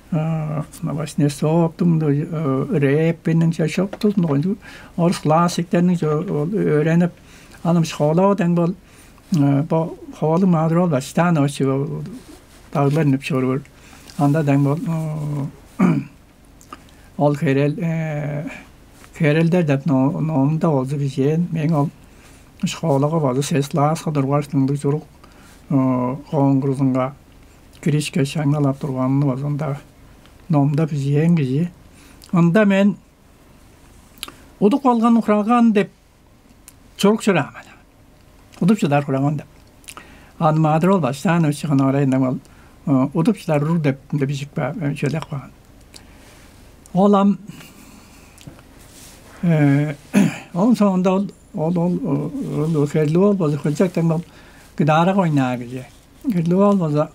Э, Вознесовтуң, э, Репинниң, ча-, шуптузун, кончуг орус классиктерниң чо-, ол өөренип, ам школага дең бол, э, бо Ховалыг Маадыр-оол Бачыттаанович ол дагылар үнүп чоруур. Анда дең бол, э, ол херел, э, «Херелдер» деп но-, номда болза бижээн. Мээң ол школага база сес класска тургаш, ындыг чурук, э, конкурсунга киришке шаңналап турганын база ында номда бижээн кижи. Ында мен «Удуп калган хураган» деп чурук чораан мен. «Удуп чыдар хураган» деп. Аны Маадыр-оол Бачыттаанович хана орайындан ол, э, «Удуп чыдар уруг» деп, деп бижип каа-, э, чүвелеп каан. Ол ам, э, ооң соонда ол, ол, ол, ол, ол херлиг ол болза, хөлчактан ол гитарага ойнаар кижи. Херлиг ол болза,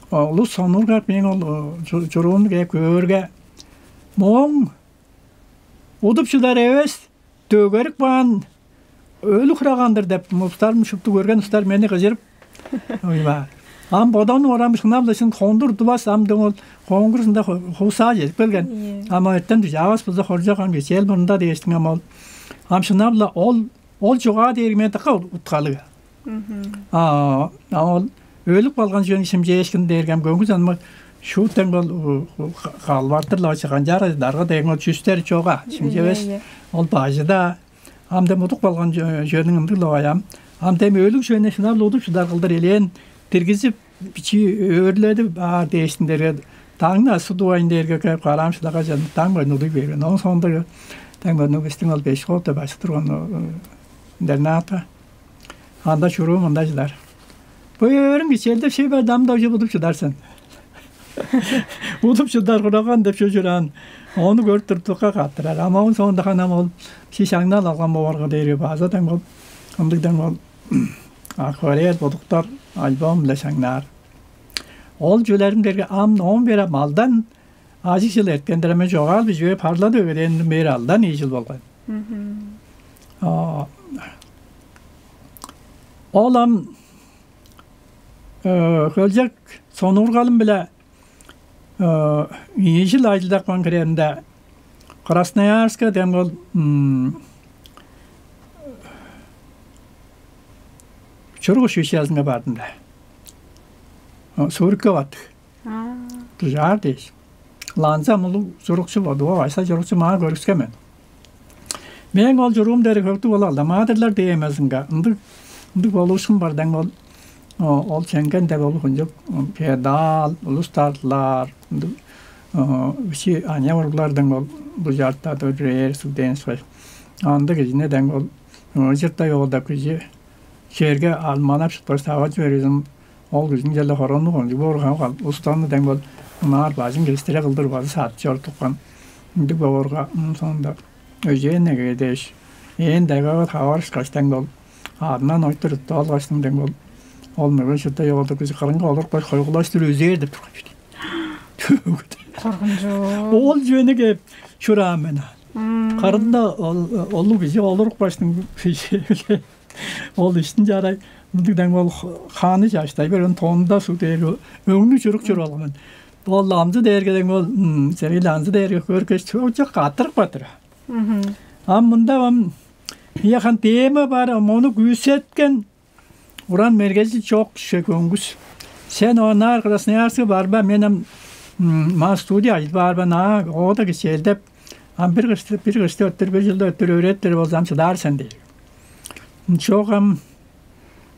о, улус сонуургап, мээң ол, о, чу-, чуруумну кээп көөрге, мооң «Удуп чыдар эвес, дөгерип каан өлүг хураган-дыр» деп, улустарым шупту, көрген улустар мени кыжырып, ойбаа. Ам бодоону орам шынап-ла шын хондур удувас, ам дың ол конкурсунда ху-, хуусаа чедип келген. Ийе. Ам эртен дужаавас болза, хоржок, ам кичээл мурнунда дээштиң, ам ол. Ам шынап-ла ол, ол чугаа дээрге мен дыка уткалыг. А, а ол өлүп калган чүвени шимчээшкин дээрге, ам көңгүс анмы шуут дең бол, у, у, ха-, халбартыр-ла, канчаар дарга дең ол чүстер чога, шимчевес. Ийе, ийе. Ол бажы-даа. Ам дем удуп калган чү-, чүвениң ындыг-ла аям. Ам дем өлүг чүвени шынап-ла удуп чыдар кылдыр элээн диргизип, бичии өөрүледип аар дээштиң дээрге, даңна суду айын дээрге кээп, караам шыдагажан, даң байн удуй берген. Ооң соонда дең байн бистиң ол Бешкоот деп башкы турган, о, интернатка. Анда чуруу мында чыдар. Бо өөрүң кичээлдеп шей бар, дам-даа удуп чыдар сен. «Удуп чыдар хураган» деп чүве чораан. Ону көрүп туруп, дыка каттырар. Ам ооң соонда ханам ол ши шаңнал алган боорга дээрге, база дең бол, ындыг дең бол, акварель, будуктар, альбом-биле шаңнаар. Ол чүвелерим дээрге ам оон бээр ам алдан ажыг чыл эрткен-дир, ам мен чогаал биживейн, парлады өгедээнден бээр алдан ийи чыл болган. А, ол ам, э, хөлчок сонуургалым-биле, э, ийи чыл ажылдап каан хиреэмде, Красноярскка дем ол, м, чурук училищезинге бардым-даа. О, Суриков аттыг. А. Дужаар дээш. Ланза мулуг чурукчу болду. О, айса чурукчу маа көрүкскен мен. Мээң ол чуруум дээрге хөктүг ол алда. Маадырлар дээм эвес ынга. Ындыг, ындыг болуушкун бар дең ол. О, ол чемген деп ол хунчук, м, педал, улустарлар, ындыг, о, бичии аныяк уруглар дең ол бужаартады, рээр, суг дээн ышкаш. Андыг кижини дең ол, о, чыртай оолдап кижи черге алманап шыпкаш, таваржы берген. Ол кижиниң черле хороннуг ончуг боор, хам кал, устаны дең бол, ынаар бажың кестире кылдыр база садып чорудупкан. Ындыг боорга, ооң соонда өжээн эгелээш, ээн дайгага таварышкаш дең бол, аадындан ойтур ытты алгаштың дең бол, ол мөген шыдда ёолдур кижи кырынга олурупкаш, хойгулаштыр өзээр деп турган чүве. Коргунчу. Ол чүвени кээп чураан мен аан. Мм. Кырында ол, олуг кижи олурупкаштың, кижи-биле ол иштин чарай, мындыг дең бол, ханы чаштай берген, тонда суг дээрге, өңнү чурук чуруп алган мен. Ол амзы дээрге дең бол, м, сен ил амзы дээрге көргеш, чок, чок, каттырып каттыр. Мгм. Ам мында ам, ие, хан, тема бар, ам ону күүсеткен, Уран мергежил чок кижи көңгүс. Сен онаар Красноярскы барба, мен ам маа студия ажыл баарба, наа оода кичээлдеп, ам бир кышты, бир кышты өттүр, бир жылда өттүр өөреттер болзам, чыдаар сен дээр. Чок ам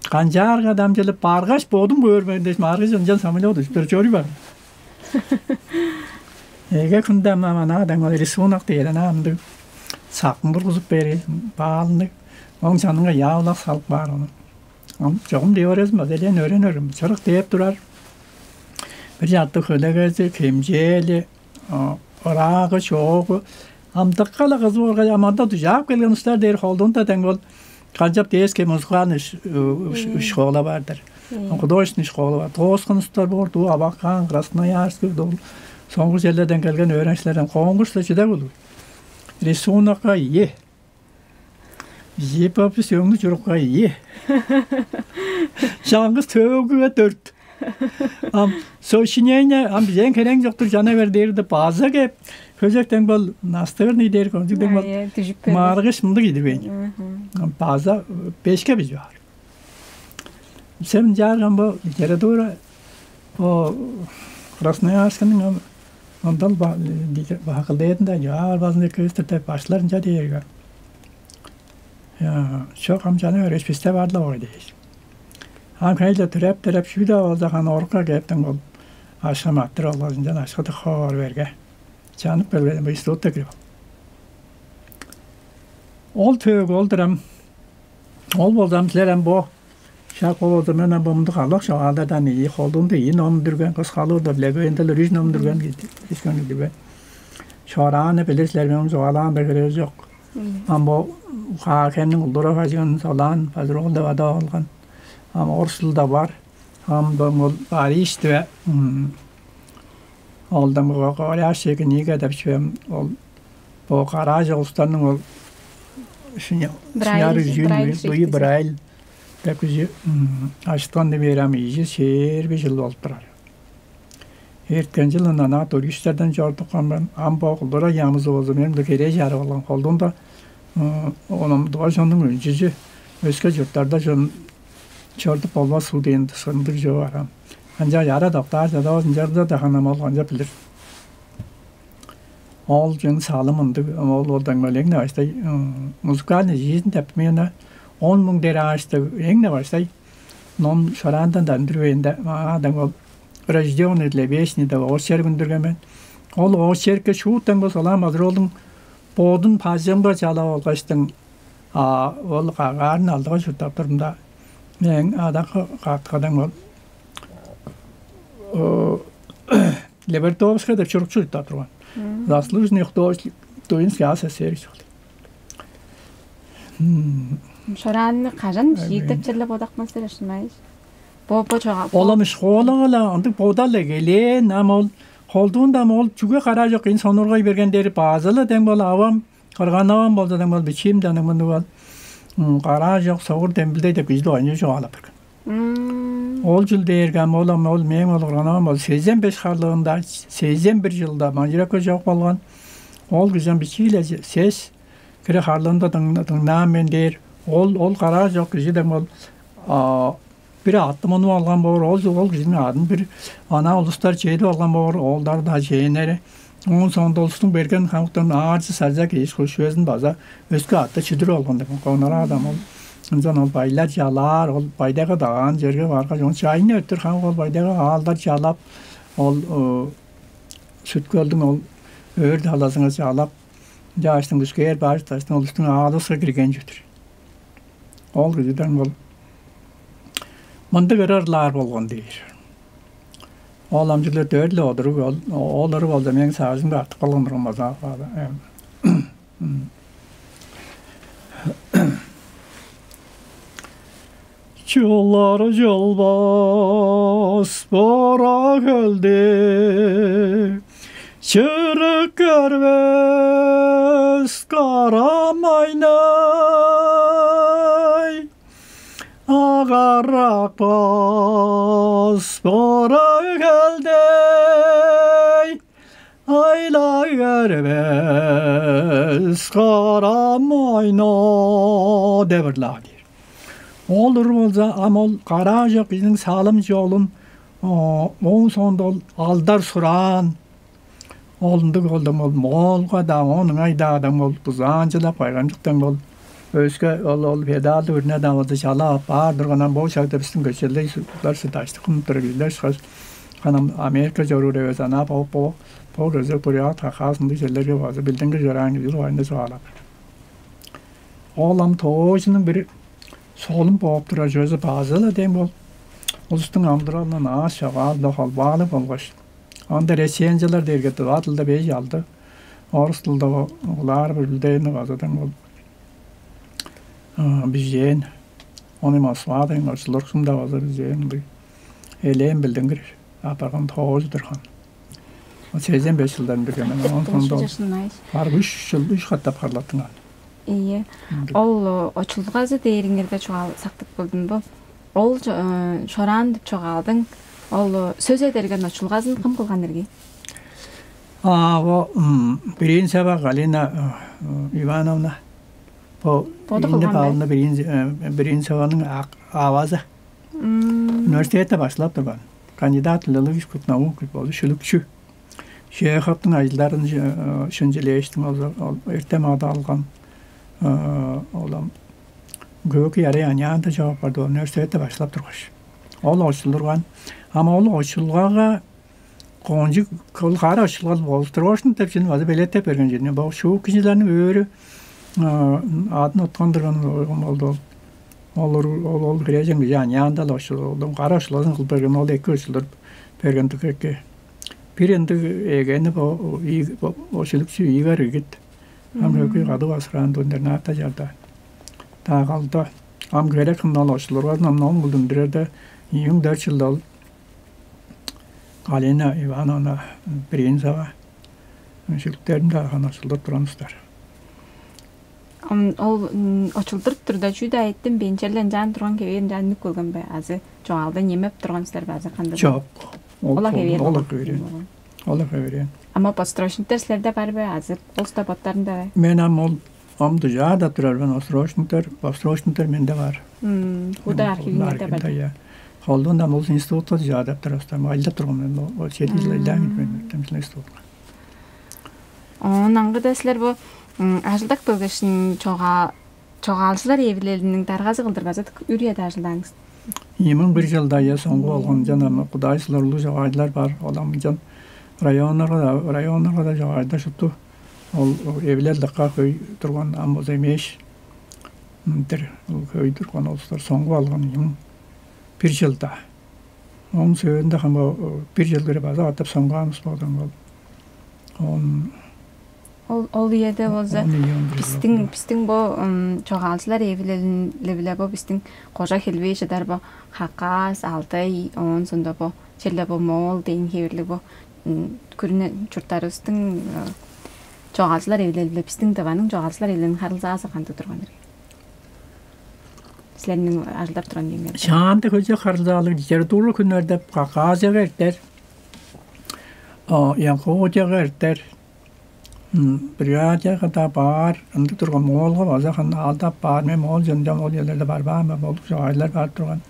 канчаарга дамчылып баргаш, бодум көөрмейн дээш, маргыш ынчан самолет ужуптар чоруй бар. Эге хүнде ам анаадан ол рисунок дээр, ана ындыг сакын бургузуп бери баалыныг. Оң чанынга яавлак салып баар ону. Ам чогум теориясын база элээн өөренирим. Чырык дээп турар. Бир чартык хөлегези, хемчээли, ыраагы, чоогу. Ам дыка-ла кызы болгай, ам анда дужаап келген устар дээр холдуунда дең бол канчап дээске музыкальный школа бар-дыр. Художественный школа бар. Тооскун устар боор, дуу Абакан, Красноярск, дуу соңгу черлерден келген өөреникчилерден конкурсла чыда болур. Рисунокка ийи. Живопись, өңнү чурукка ийи. Чаңгыс төөгүге дөрт. Ам сочинение, ам бизен херең чоктур чана бер дээрде база кеп, хөзектен бол настырный дээр, кончугден бол маргыш мындыг идирбейн. База бешке бижи бар. Сен чаарган бо литература, бо Красноярскының ам ондал бакылдеединде чаа барбазын эккевистер деп баштылар ынча дээрге. Чок, ам чаны өреш бисте бар-ла ой дээш. Ам хейле төреп-төреп шүү-даа болза ханы орукка кээптен бол ашкам аттыр олгазынчан ашкыдык хоор берге. Чанып келген бо институтта кирип ал. Ол төөгү ол-дур ам. Ол болзам силер ам бо шак ол болза мен ам бо мындыг алак чогаалдардан ийи холдуунда ийи ном дүрген кыс халыырда легендалар үш ном дүрген ишкен дүрген. Чорааны билир силер мен чугаалаан бергерел чок. Ам бо Хаа-Хемниң улдура бажыгын солаан базыр ол деп адап алган. Ам орус тылда бар. Ам дом ол Парижте. Ол дом говорящая книга деп чүвем ол бо караа чогустарның ол шняр Брайль, үжүүн Брайль Луи шрифти. Брайль деп кижи ашыткан деп ам ийи чээрби жыл болуп турар. Эрткен чыл ынанаа туристерден чорудупкан мен. Ам бо кулдура ямызы болза мен бир керээ чарып алган холдуунда оном дугай чоннуң өнчүзү өске чурттарда чон чорудуп болбас уу дээн сындыг чыгы бар ам. Ынча яра доктаар чадавас ынчарда да ханам ол канчап билир. Ол чүң салым ындыг ол болдан эң-не баштай музыкальный жизнь деп мен он муң дээр аачтыг эң-не баштай ном шораандан да үндүрбээнде маадан ол рожденный для песни деп очерк үндүрген мен. Ол очеркке шууттан болса улаан базыр олдуң бодун пажымга чалап алгаштың ол кагаарын алдыга чурттап турумда мен адакы каткадан ол Лебертовская деп чурукчу чурттап турган. Заслуженный художник Тувинский АССР чорду. Шораанны кажан шиитеп черле бодакмастыр ышынмайыш. Бо бо чогап. Олам школага-ла ындыг бодал эгелээн ам ол холдуунда ам ол чүге караа чок кыйын сонургай берген дери база-ла дең бол авам кырган авам болза дең бол бичиим да ындыг мындыг бол караа чок согур дембилдей деп кижи дугайынче чугаалап берген. Ол чыл дээрге ам ол ам ол мээң ол кырган авам ол сезен беш харлыгында сезен бир жылда манчыракка чок болган. Ол кижи ам бичииле сес кире харлыында дыңнаан мен дээр. Ол ол караа чок кижи дең бол бир аътты мунуп алган боор, ол ол кижиниң аъдын бир ана улустар чедип алган боор, оолдары-даа чээннери. Оон соонда улустуң берген хамыктан аарчы саржак ийиш хушуэзин база өске аътты чүдүрүп алган деп коннар адам ол. Ынчан ол байлар чалаар, ол байдайга дагаан черге баргаш, оон чайны өттүр хамык ол байдайга аалдар чалап, ол сүткөлдүң ол өөр талазынга чалап, чааштың күскээр баар таштың улустуң аалыска кирген чүдүр. Ол кижиден ол мындыг ырырлаар болган дээр. Ол амчыглар дөрүле одуруг ол ол ыры болза мээң саажымга артып калган турган база. Чылар чылбас бора келди. Чырык көрбес карамайнай. Агарак бас бора келдей. Айлай көрбес карамайна деп ырлаар дээр. Ол уруг болза, ам ол караа чок кижиниң салым чолун, оон соонда ол алдар-сураан, ол ындыг болдум ол Моолга-даа, оон ыңай-даа адам ол бузаанчылап кайгамчыктан ол өске ол ол педалды үрне-даа болза чалап ап баар турган. Ам бо шагда бистиң көчелдей суглар сыдаштык кылып турар кижилер ышкаш, ханам Америка чоруур эвес, ана бо бо бо кезек буряк такаазындыг черлерге база билдингир чораан кижи дугайында чугаалап. Ол ам тоожунуң бир солун бооп турар чүвези база-ла дең бол улустуң амыдыралындан аас чогаал-биле холбаалыг болгаш, анда рецензиялар дээрге дыва дылда беш-алды, орус дылда улаар бүрүлдээни база дең бол бижээн, ону Москвадан очулургузунда база бижээн ындыг элээн билдингир апарган тоожу-дур хан. Сезен беш чылдан бирге мен оон сондо бар үш чыл үч катап харлаттынган. Ийе. Ол очулгазы дээриңерде чугаал сактып кылдым бу. Ол чораан деп чугаалдың ол сөз эдерген очулгазын кым кылган эргий? А во Бринцева Галина Ивановна. Бо Боду Инна кылган бе? Павловна Бринцеваның авазы. Университетте башлап турган. Кандидат филологических наук болду, шүлүкчү. Чеховтуң ажылдарын шүнчүлээштиң ол эртем ада алган. Олам көөгү ярай аняанда чогап барды университетте башлап тургаш. Ол очулдурган. Ама ол очулгага кончуг ол кара очулгал болуп тургашын деп чүнү база белеттеп берген чүнү. Бо шуу кижилерниң өөрү адын уткан турган болган болду. Ол ол ол хрежен кижи аняанда-ла очулдум кара очулгазын кылып берген, ол эки очулдуруп берген дыка эки. Бир ындыг эгени бо шүлүкчү Игорь Игит ам хөкүй кадып асыраан интернатта чарда. Даа калды. Ам херек хындан очулургазын ам ном кылдым бирерде ийиң дөрт чылда ол Галина Ивановна Бринцева шүлүктерин даа хана очулдуруп турган устар. Ол очулдуруп турда чүү-даа эттим бе, ынчалден чаан турган хевээр ынчаан үнүп келген бе? Азы чогаалда немеп турган силер бе, азы кандай? Чок. Ол хевээр. Ол хевээр. Ама подстрочниктер силерде бар бе? Азы ол уста боттарында бе? Мен ам ол ам дужаа да турар мен, острочниктер, подстрочниктер менде бар. Худа архивиңерде бар. Холдуунда мул институтта дужаа деп турастар. Айлап турган мен. Ол чеди жыл айлаан мен институтка. Оон аңгыда силер бу ажылдак бөлгешин чогаа чогаалчылар эвилелиниң даргазы кылдыр база үр үеде ажылдааң. Ийимиң бир чылда я соңгу болгон жана кудайсылар улуу чогаайлар бар. Олам жан районнарга да районнарга да чогаайда шупту ол эвилел дыка хөй турган ам болза эмээш мынтир хөй турган улустар соңгу алган ийимиң бир чылда. Оң сөөлүндө хамба бир чыл кире база катап соңгааныбыз болган ол. Он Ол ол үеде болза бистиң бистиң бо чогаалчылар эвилелинде биле бо бистиң кожа хелбээ чыдар бо Хакас, Алтай, оон сондо бо черле бо Моол дээн хевирлиг бо күрүне чурттарыбыстың чогаалчылар эвилели биле бистиң Тываның чогаалчылар эвилелиниң харылзаазы кандыг турган ирги? Силерниң ажылдап турган үйүңерде. Шаанда көже харылзаалыг литературлук хүннер деп Хакасияга эртер, Якутияга эртер, Бурятияга-даа баар, ындыг турган Моолга база ханы аалдап баар. Мен Моол чончам ол черлерде барбаан мен, болуп чогаайлар бар турган.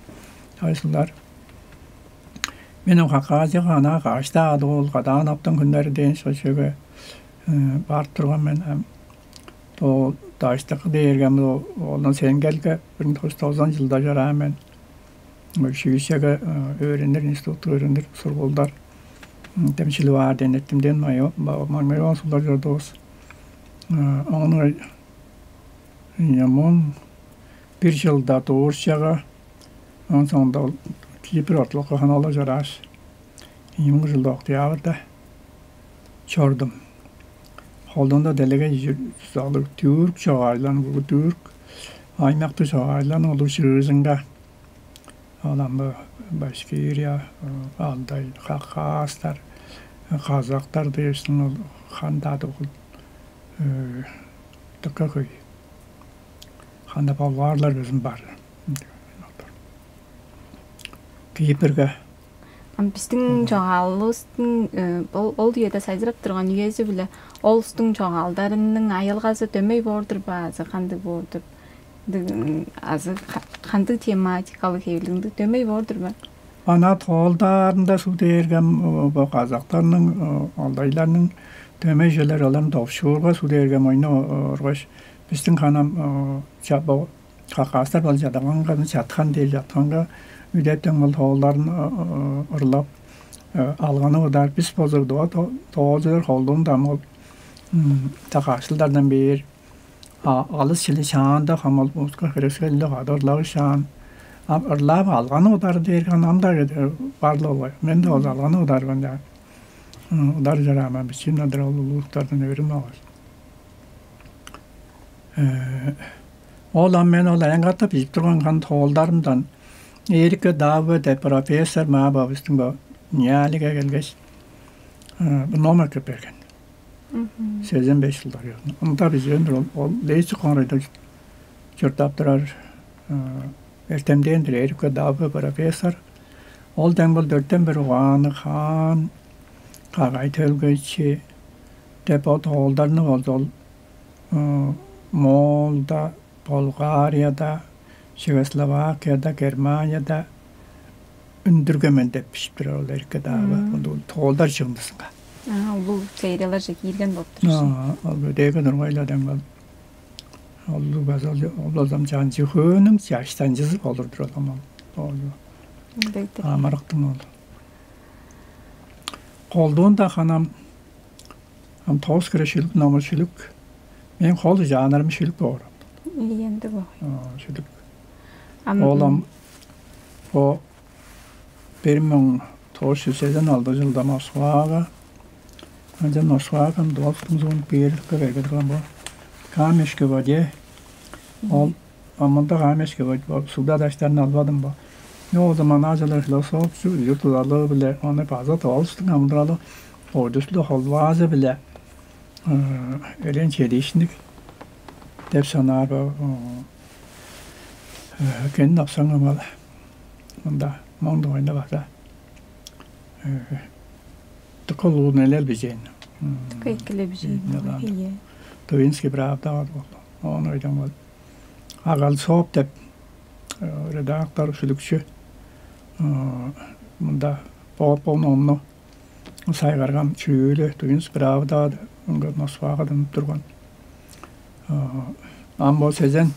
Чайсылар. Мен ол Хакасияга ана каашта ады ол Кадаан оптун хүннери дээн шочуга барып турган мен. Ол даштыкы дээрге ам ол Сенгелге бир муң тос жүз тозан чылда чораан мен. Училищеге өөренир, институтта өөренир сургуулдар демчили баар дээн эртимден маңайон сулдар чордувус. Ону муң бир чылда дуурчага, оон соонда ол Кипр ортулукка хана ола чорааш, ийимиң чылда октябрьда чордум. Холдунда делеге залыг түрк чогаайлан, түрк аймактыг чогаайлан улуг чыыжынга ол ам Башкирия, Алдай, Хакастар, казактар дээштиң ол хандаа дугул дыка хөй. Ханда болгарлар безин бар. Кипрге Ам биздиң чогаалыбыздың ол ол үеде сайзырап турган үези-биле ол улустуң чогаалдарының айылгазы дөмей боор-дур бе азы кандыг боор-дур? Ындыг, м, азы ка-, кандыг тематикалыг хевирлиг, дөмей боор-дур бе? Ана тоолдарында суг дээргем бо казактарның, алтайларның дөмей чүвелер, оларны довшуурга суг дээргем ойну оргаш, бистиң ханам ча-, бо хакастар бол чадаганга, чаткан дээр чатканга, үдептен бол тоолдарын ырлап алганы бодар. Бис болза доо тоолчулар холдуунда ам ол такаашылдардан бээр алыс чили шаанда хамал улуска херекселдиг кады ырлавышаан, ам ырлаап алганы удары дээрге ам ам-даа бар-ла болгай. Мен-даа ол алганы ударбан даа. Удар чорааман бичиим надыр ол улуустардан өөрүм алгаш. Ол ам мен ол аянгатап бижип турган кан тоолдарымдан Эрика Давы деп профессор маа бавыстың бо Ньялиге келгеш, номер кирип берген. Сезен беш чылдар янында. Ында бижээн-дир ол, ол Лейпциг хоорайда чурттап турар эртемден-дир, Эрика Давы профессор. Ол дем бол дөртен бир угааны хаан, кагай төлгейчи деп ол тоолдарны болза ол Моолда, Болгарияда, Чехословакияда, Германияда үндүрген мен деп бижип турар ол Эрика Давы. Ол тоолдар чыгындысынга. Аа, улуг серияларже киирген болуп тур. Аа, ол бөдээге нургайладан кал. Ол база ол замчаан чыхыының чаштанчызы болурдур ол ам ол. Амарыктың ол. Колдуунда ханам ам тоос кире шүлүк номер шүлүк. Мен хол жанрым шүлүк боор. Ийенди бо. Шүлүк. Ам Ол ам бо бир муң тоос жүз сезен алды жылда Москвага. Анчан Москвага ам долстуң зуун биерликке кайгырган бо. Камешки воде. Ол ам мында камешки воде бо суда даштарын албадым бо. Ол заман ажылы философчу юрт удалыы-биле ону база тоолустуң амыдыралы ойдуслу холбаазы-биле элен чедиишник деп санаар бо. Кенин апсаңам ал мында моң дугайында база дыка улуун элел бижээн. Дыка эккеле бижээн. Ие. Тувинский правда бар болду. Оон ойдон бол. Агалсооп деп редактор, шүлүкчү мында боп ону сайгарган чүүлү Тувинский правда ынга Москвага дынып турган. Ам бо сезен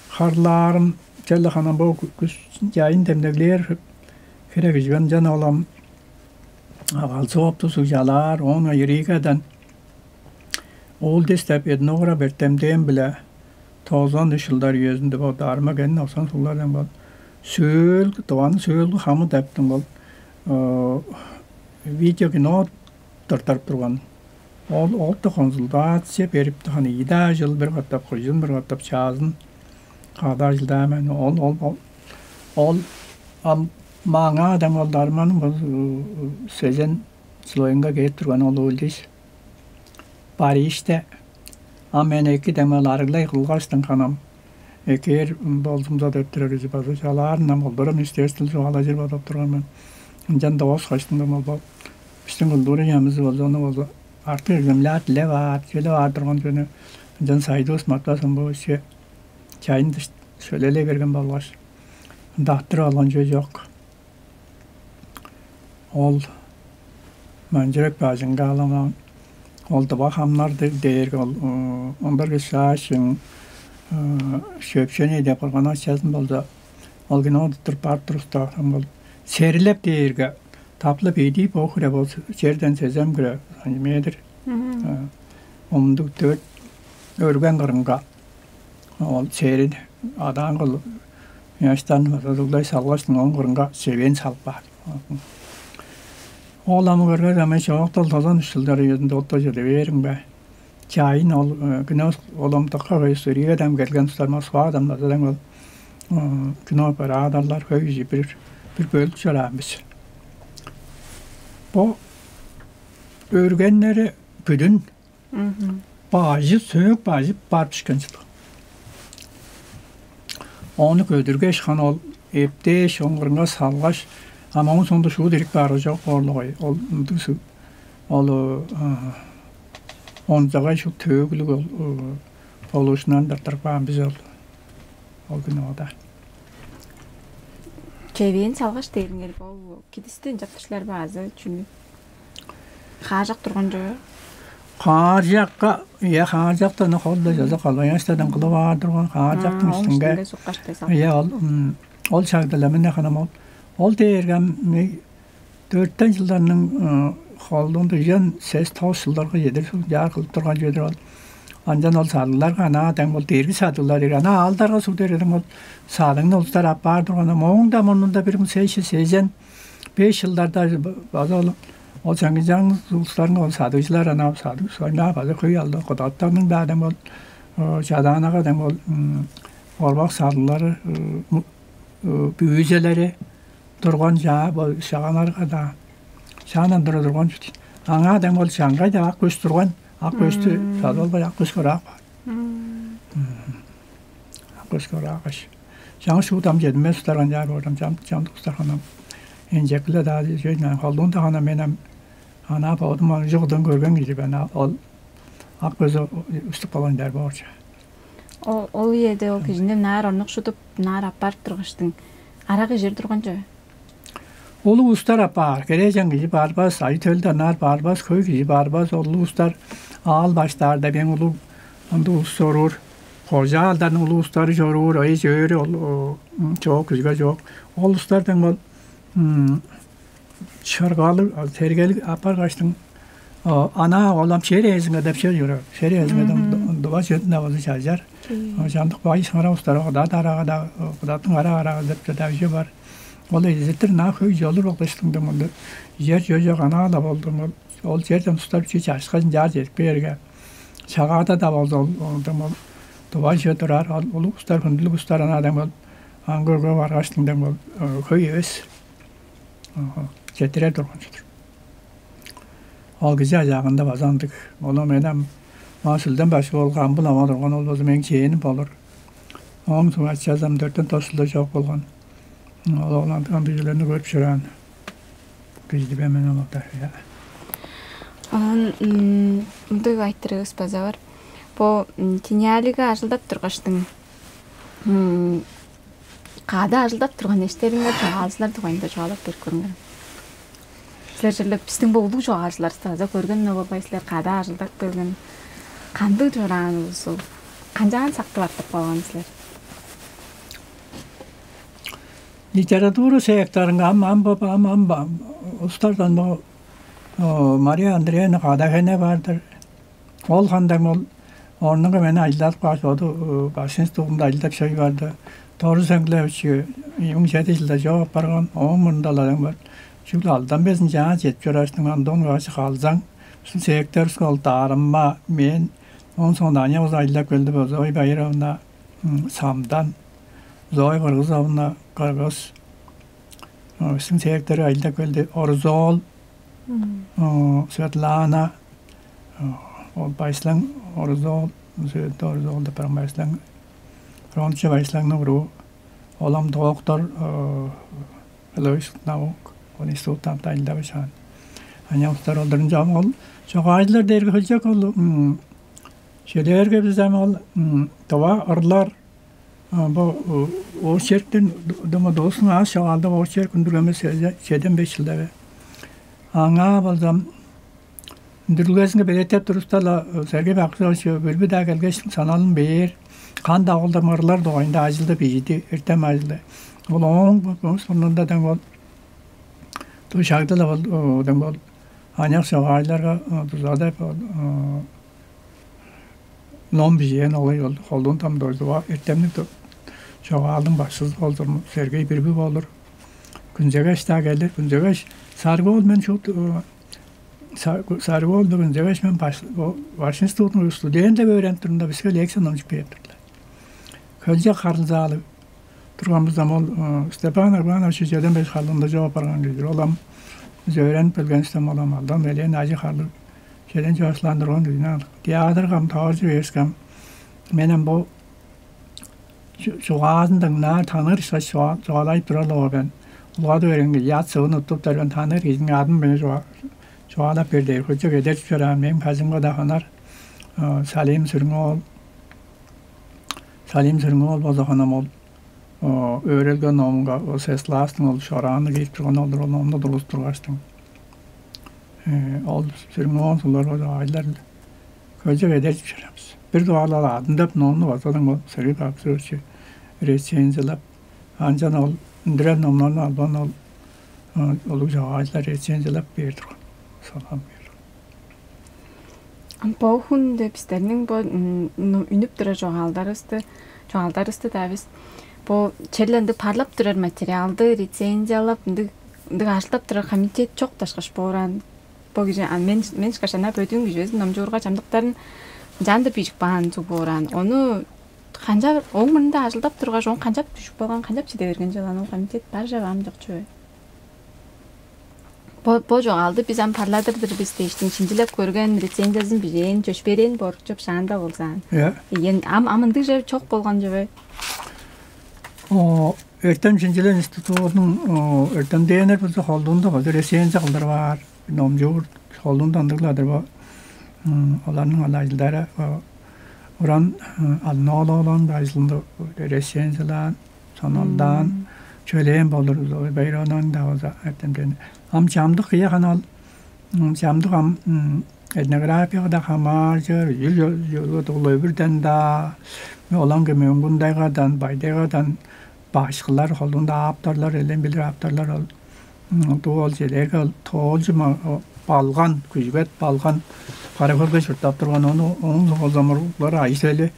харлаарын черле ханам бо күс чайын демнеглээр херек ижбен чан олам агалзы опту сугжалаар оон Ригадан Олдис деп этнограф эртемдээн-биле тозон үш чылдар үезинде бо даарыма кенин оксан сулардан бол сөөлгү дываны сөөлгү хамы дептиң бол видео кино тыртарып турган. Ол оотта консультация берип тахан ийдаа чыл бир катап кыйжын бир катап чаазын каадаа чылдаа мен ол ол ол ол ам маңаа адам ол дарманың бул сезен слоюнга кээп турган ол уулдиш. Парижте ам мен эки демел арыглай кылгаштың ханам экээр болзумза деп турар үзе база чалаарын ам олдорум истерстил чугаалажыр бодап турган мен. Ынчан доос каштыңдан ол бо биздин кулдуур ыямызы болза ону болза артык экземпляр дилеп аар, төлеп аар турган жөнү ынчан сайдывыс матпасын бо ишке чайын дыш шөлелей берген болгаш ындактырып алган чүве жок. Ол манчырак бажыңга аламаан ол дыва хамнар дээрге ол ындыргы шаашың шөпшени деп кырган ачазын болза ол кино туттуруп барып туруста ол серилеп дээрге таплы бедий бо хире бо черден сезем кире сантиметр омундуг дөрт өрген кырынга ол черин адаан кыл ыяштан база дуглай салгаш оон кырынга чевен салып каар. Ол ам көргер ам чоок ол тозан үч жылдар үезинде отто чеде бээриң бе? Чайын ол күнөөс оломтукка кыйыс Ригадан келген устар Москвадан база ол кинооператорлар хөй кижи бир бир бөлүк чораан бис. Бо өргеннери бүдүн бажы сөөк бажы бар бишкен чыдык. Ону көдүргеш хана ол эптээш оңгурунга салгаш ам оң соңда шуут ирип баары жок боорлугай ол ындыг ол онзагай шуут төөгүлүг ол болуушунан дартырып каан бис ол Ол күн ода. Чевээн салгаш дээриңер, ол кидистен чаптышлар баазы чүнү? Хаажак турган чоо? Хааржакка, я, хааржактан холда жаза калбаяштардан кылып аар турган хааржактың Ол үстүнге. Үстүнге суккаштай сал. Я, ол м, ол чагдыла мен ханам ол. Ол дээргем дөрттен жылдарның холдуунда үжен сес тоос жылдарга чедир жаар кылып турган чүве-дир ол. Анчан ол садыгларга ана дем ол дээрги садыглар ир. Ана аалдарга суг дээрге ол садыгны улустар аппаар турган. Мооң да мурнунда бир муң сес чүс сезен беш жылдарда база ол ол чаңгыжаң улустарның ол садыгчылар ана садыг сойнаа база хөй алды кудаттарның да дем ол чадаанага дем ол орбак садыглары, бүүзелери турган чаа бо шаганарга-даа шаандан тура турган чүве. Аңаа дем ол чаңгай-даа ак көс турган, ак көстү садып албай ак көскө ыраак баар. Ак көскө ыраак аш. Чаңгыс шуут ам чединмес устарган чаар боордам чам чамдык устарганам. Энчекиле-даа чөйнен холдуунда хана мен ам ана бодум аны чугудан көрген кижи мен. Ол ак көзү үстүп калган чаар боорча. Ол ол үеде ол кижини наар орнукшудуп, наар аппарып тургаштың, арак ижер турган чүве. Улуг улустар апаар, херээжен кижи барбас, ай-төлден аар барбас, хөй кижи барбас, ол улуг улустар аал баштаар деп эң улуг ындыг улус чоруур. Кожа аалдарның улуг улустары чоруур, ай чөөрү ол чоок кижиге чоок. Ол улустардан ол чыргалыг, тергелиг апаргаштың, ана ол ам чер ээзинге деп чер чоруур. Чер ээзинге деп дува чөтүн авазы чажар. Чамдык бай сыңара улустар кудаа дараага да кудаттың ара арага деп чыдавчы бар. Ол эзиртир ынаа хөй чолур болгаш дыңдым ол. Чер чөже канаала болдум ол. Ол черден устап чи чашка ынчаар чедип кээрге, чагаада-даа болза ол дым ол дувай чүве турар. Ол улуг устар, хүндүлүг устар ынаа дем ол аңгы-өгө баргаш дыңдем ол хөй эвес четтирер турган чүве-дир. Ол кижи ажаагында база ындыг. Ону мен ам маа сүлден башкы болга амбыл ама турган ол болза мээң чээним болур. Ооң сугаччазам дөртен тос чылда чок болган. Ол оглан ындыгыларны көрүп чораан кижи-дир мен оларда. Онон мындыг айтырыгыс база бар. Бо тиняалиге ажылдап тургаштың када ажылдап турган эштериңер чогаалчылар дугайында чугаалап берип көрүңер. Силер черле биздин бо улуг чогаалчыларывысты база көрген болбай силер када ажылдап келген кандыг чораанывыс ол? Канчаан сактып артып калган силер? Литература секторунга ам ам бо ам ам устардан бо Мария Андреевна Кадахене бар-дыр. Ол хандан ол орнунга мени ажылдадып кааш, оду башкы институтунда ажылдап чоруй барды. Доржу Сеңгилевич ийи муң чеди чылда чок апарган, ооң мурнунда-ла бар. Чүгле алдан безин чаа чедип чораштың андон кааш калзаң, бистиң секторувуска ол даарымма мен, ооң соонда аныяк уза ажылдап келди бо Зоя Баировна Самдан, Зоя Кыргызовна Кыргыз, бистиң сектору ажылдап келди. Орузоол Светлана, ол Байсылаң Орузоол, Светлана Орузоол деп барган Байсылаң, Ромча Байсылаңның уруу, ол ам доктор филологических наук, ол институттан дайындап ышаан. Аняктар олдурунча ам ол чогаалчылар дээрге хөлчок ол чүлээрге бис ам ол дова ырлар бо очерктен дыма доостуң аас чогаалда очерк үндүргенивис чеден беш чылда бе. Аңаа болза үндүрүлгезинге белеткеп туруста-ла Сергей Баксович Бүлбү-даа келгеш саналын бээр кан-даа ол дыма ырлар дугайында ажылды бижиди, эртем ажылды. Ол ооң мурнунда дең ол дуу шагда-ла ол дең ол аныяк чогаалчыларга дуза деп ол ном бижээн олай ол холдуун там дойдуга эртемниг чогаалдың башкызы болдур Сергей Бирби болур. Күнзегеш-даа келир. Күнзегеш Саргоол мен шут Саргоол бүгүн Күнзегеш мен баш институттуң студент деп өөренип турумда биске лекция номчуп кээп турдулар. Хөлче харылзаалыг турганывыстан ол Степан Агбанович чеден беш харлыында чоп барган кижи-дир. Ол ам бис өөренип келгенивистен ол ам алдан элээн ажы харлыг чеден чоокшулаан турган кижини алык. Театрга ам тооржу бээскем, мен ам бо чугаазын дыңнаар, таныыр ышкаш чугаалай турар-ла боор мен. Улгады берген кижи ат-сывын уттуптар мен, таныыр кижиниң адын мени чугаалап бер дээр. Хөлчок эдертип чораан, мээң бажымга-даа хонар Салим Сүрүң-оол. Салим Сүрүңү ол болза ханам ол өөрелген номунга сес класстың ол шорааны киип турган олдур ол номну тургузуп тургаштың. Ол Сүрүңү суглар ол айлар көжек эдертип чораабыз. Бир дугаарлар адын деп номну базадан ол Сергей Павлович рецензиялап, анчан ол үндүрер номнарны албан ол улуг чогаалчылар рецензиялап бээр турган. Салам бээр. Бо хүнде бистерниң бо үнүп турар чогаалдарывысты, чогаалдарывысты-даа бис бо черле ындыг парлап турар материалды рецензиялап, ындыг ындыг ажылдап турар комитет чок дашкаш боораан. Бо кижи мен мен ышкаш ана бөдүүн кижи безин номчуурга чамдыктарын чаанда бижип каан суг боораан. Ону канчап ооң мурнунда ажылдап тургаш, оон канчап дүшүп калган, канчап чиде берген чыл ана ол комитет бар же ам чок чүве? Бо бо чогаалды бис ам парладыр-дыр бис дээштиң шинчилеп көрген, рецензиясын бижээн, чөпшээрээн боор чоп шаанда болзаан. Ийе. Ийен ам ам ындыг чер чок болган чүве? Эртем шинчилел институтунуң эртемдээннер болза холдуунда база рецензия кылдырып аар. Номчуур холдуунда ындыгладыр бо. Оларның ол ажылдары уран алноолоолоон бажылында рецензиялаан, соналдаан, чөлээн болур байыроонуң-даа база эртемден. Ам чамдык кыя хана ал чамдык ам этнографияга-даа хамааржыр, үжүр чоргут ол өбүрден-даа, олаңгы Мөңгүн-Тайгадан, Бай-Тайгадан башкылар, холунда авторлар, элен билир авторлар ол дуу ол чедерге ол тоолчу балган, күжүгет балган, кара хөлге чурттап турган, ону оң болза муруглары айсели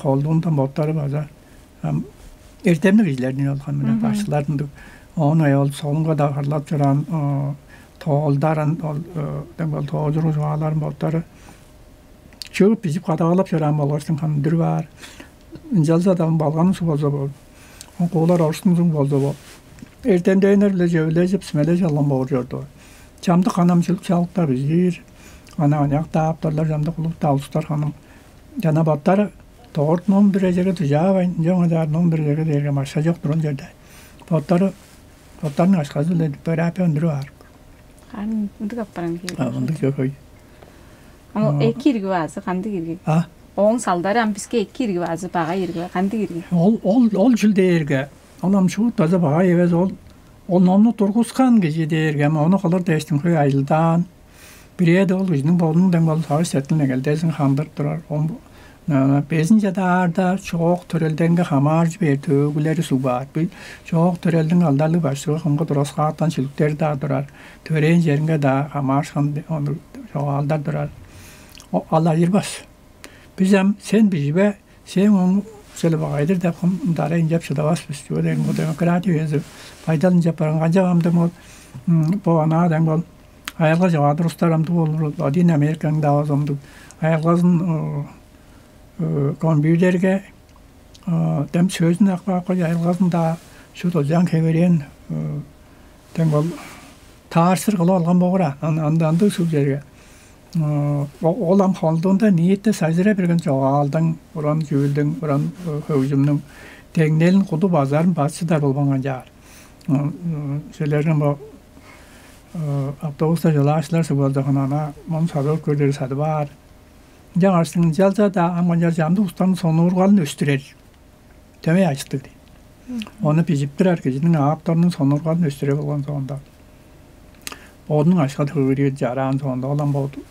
холдуундан боттары база эртемниг кижилердин ол ханмына башчылардындыг. Оон ол солунга да харлап чораан тоолдарын ол дем ол тоожуру чугааларын боттары чыгып бижип кадагалап чораан болгаштың хандыр баар. Ынчалза-даа балганын суг болза боор. Куулар орустун суг болза боор. Эртемдээннер-биле чөвүлежип, симележип алган боор чорду. Чамдык анам чылып чалыктап бижиир. Ана аняк дааптарлар чамдык улуг-даа улустар ханым. Жана боттары дорт ном бир эжеге дужаавайн, ынчан ынчаар ном бир эжеге дээрге машка чок турган черде. Боттары боттарның ашказы-биле терапия өндүрүп аар. Харын ындыг аппаран киир. А, ындыг жок ой. Ама эки ирги баазы кандыг ирги? А? Ооң салдары ам биске эки ирги баазы, бага ирги баа, кандыг ирги? Ол ол ол чүл дээрге, ол ам шуут база бага эвес ол. Ол номну тургускан кижи дээрге, ама ону кылыр дээштиң хөй айылдаан. Бирээде ол кижиниң бодунуң дең бол сагыш сеткилин эгелдезин хандырып турар. Безин чадаарда чоок төрелдеринге хамааржы бээр төөгүлери суг баар. Бир чоок төрелдиң алдарлыг баштыгы кымгы тураскааттан шүлүктери-даа турар, төрээн черинге-даа хамаарышкан ону чогаалдар турар. Ол ажырбас. Бис ам сен бижибе, сээң оң чүле багай-дыр деп кым дара ынчап шыдавас бис. Чүге дээрге бо демократия үези байдал ынчап барган. Канчап ам дең ол бо анаа дең бол аялга чыгаадыр устар ам дуу болур. Один Американың даа озамдыг аялгазын компьютерге дем сөзүн акпаапка аялгазын даа шут ылчаан хеверээн дең бол таарсыр кылып алган богура анда андыг суг черге. Ол ам холдуунда ниитте сайзыра берген чогаалдың, уран чүүлдүң, уран хөгжүмнүң деңнелин куду базарын базы чыдар болбайн канчаар. Силерниң бо автобуста чолаашчылар суг болза ханана мону садып көрдери садып аар. Ынчангаш ынчалза-даа ам канчаар чамдык устарның сонуургалын өстүрер. Дөмей ажыктыг дейт. Ону бижип турар кижиниң авторунуң сонургалын өстүре болгон соонда, бодунуң ашка төгүрүүн чараан соонда, ол ам боду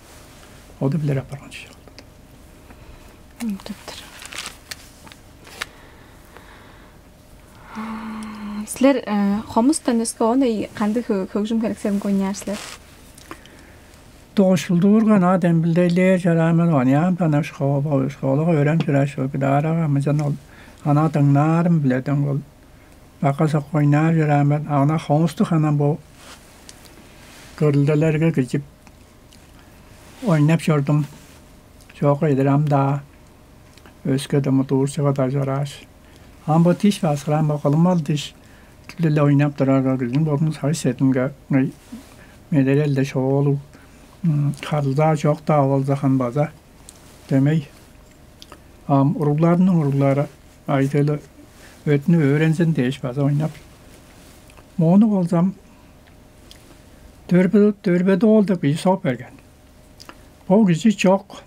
оду билер апарган чүве. Мындыктыр. Силер хомустан өске оон кандыг хөгжүм херекселин ойнаар силер? Доошулдуурга ынаа дембилдейлээр чараамен оняамдан школага өөрем чырааш, гитарага мынчан ол ана дыңнаарым биледен ол бака сок ойнаар чараамен ана хомустук анан бо көрүлделерге кижип ойнап чордум. Чоокка эдер ам-даа өске-даа мудуурчуга-даа чорааш, ам бо диш баскыраан бо кылымал диш тилеле ойнап турарга, кижиниң бодунуң сагыш сетинге медерелде шоолуг харылзаа чок-даа болза хан база дөмей. Ам уругларның уруглары айтыылы өттүнү өөрензин дээш база ойнап. Моону болзам, дөрбе доол деп кижи соп берген. Бо кижи чок.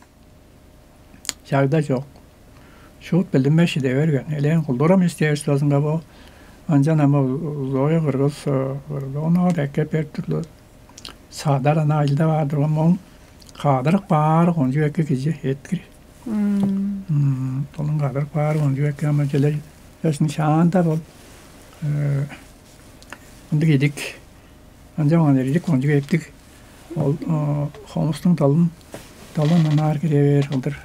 Чагда чок. шуут билдинмес чиде берген. Элээн культура министерствозунга бо, ынчан ам ол Зоя кыргыз, э, Варламовну эккеп берип турлар. Садар ана ажылдап аар турган, моон кадырык баары кончуг эки кижи эткир. Мм. Мм, Ону кадырык баары кончуг эки, ама чүле чаштың шаанда бол, э, ындыг идик. Ынчан аңаа эргилик кончуг эптиг. Ол, э, хомустуң далын, далын анаар кире бээр кылдыр.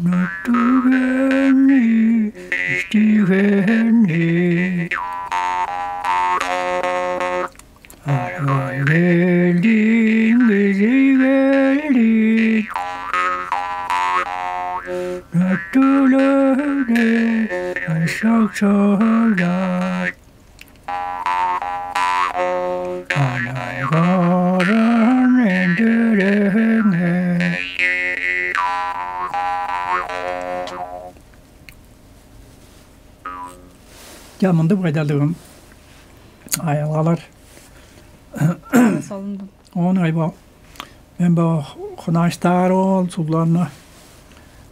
Нүттүгени, иштигени, арган келдиң, бижий келдиң. Нүттүлерде ышак чорда. Анайгарын эндиреңе. Чаа, мындыг байдалдыгын аялгалар. Солун. Оон ай бо, мен бо хунаштаар ол сугларны,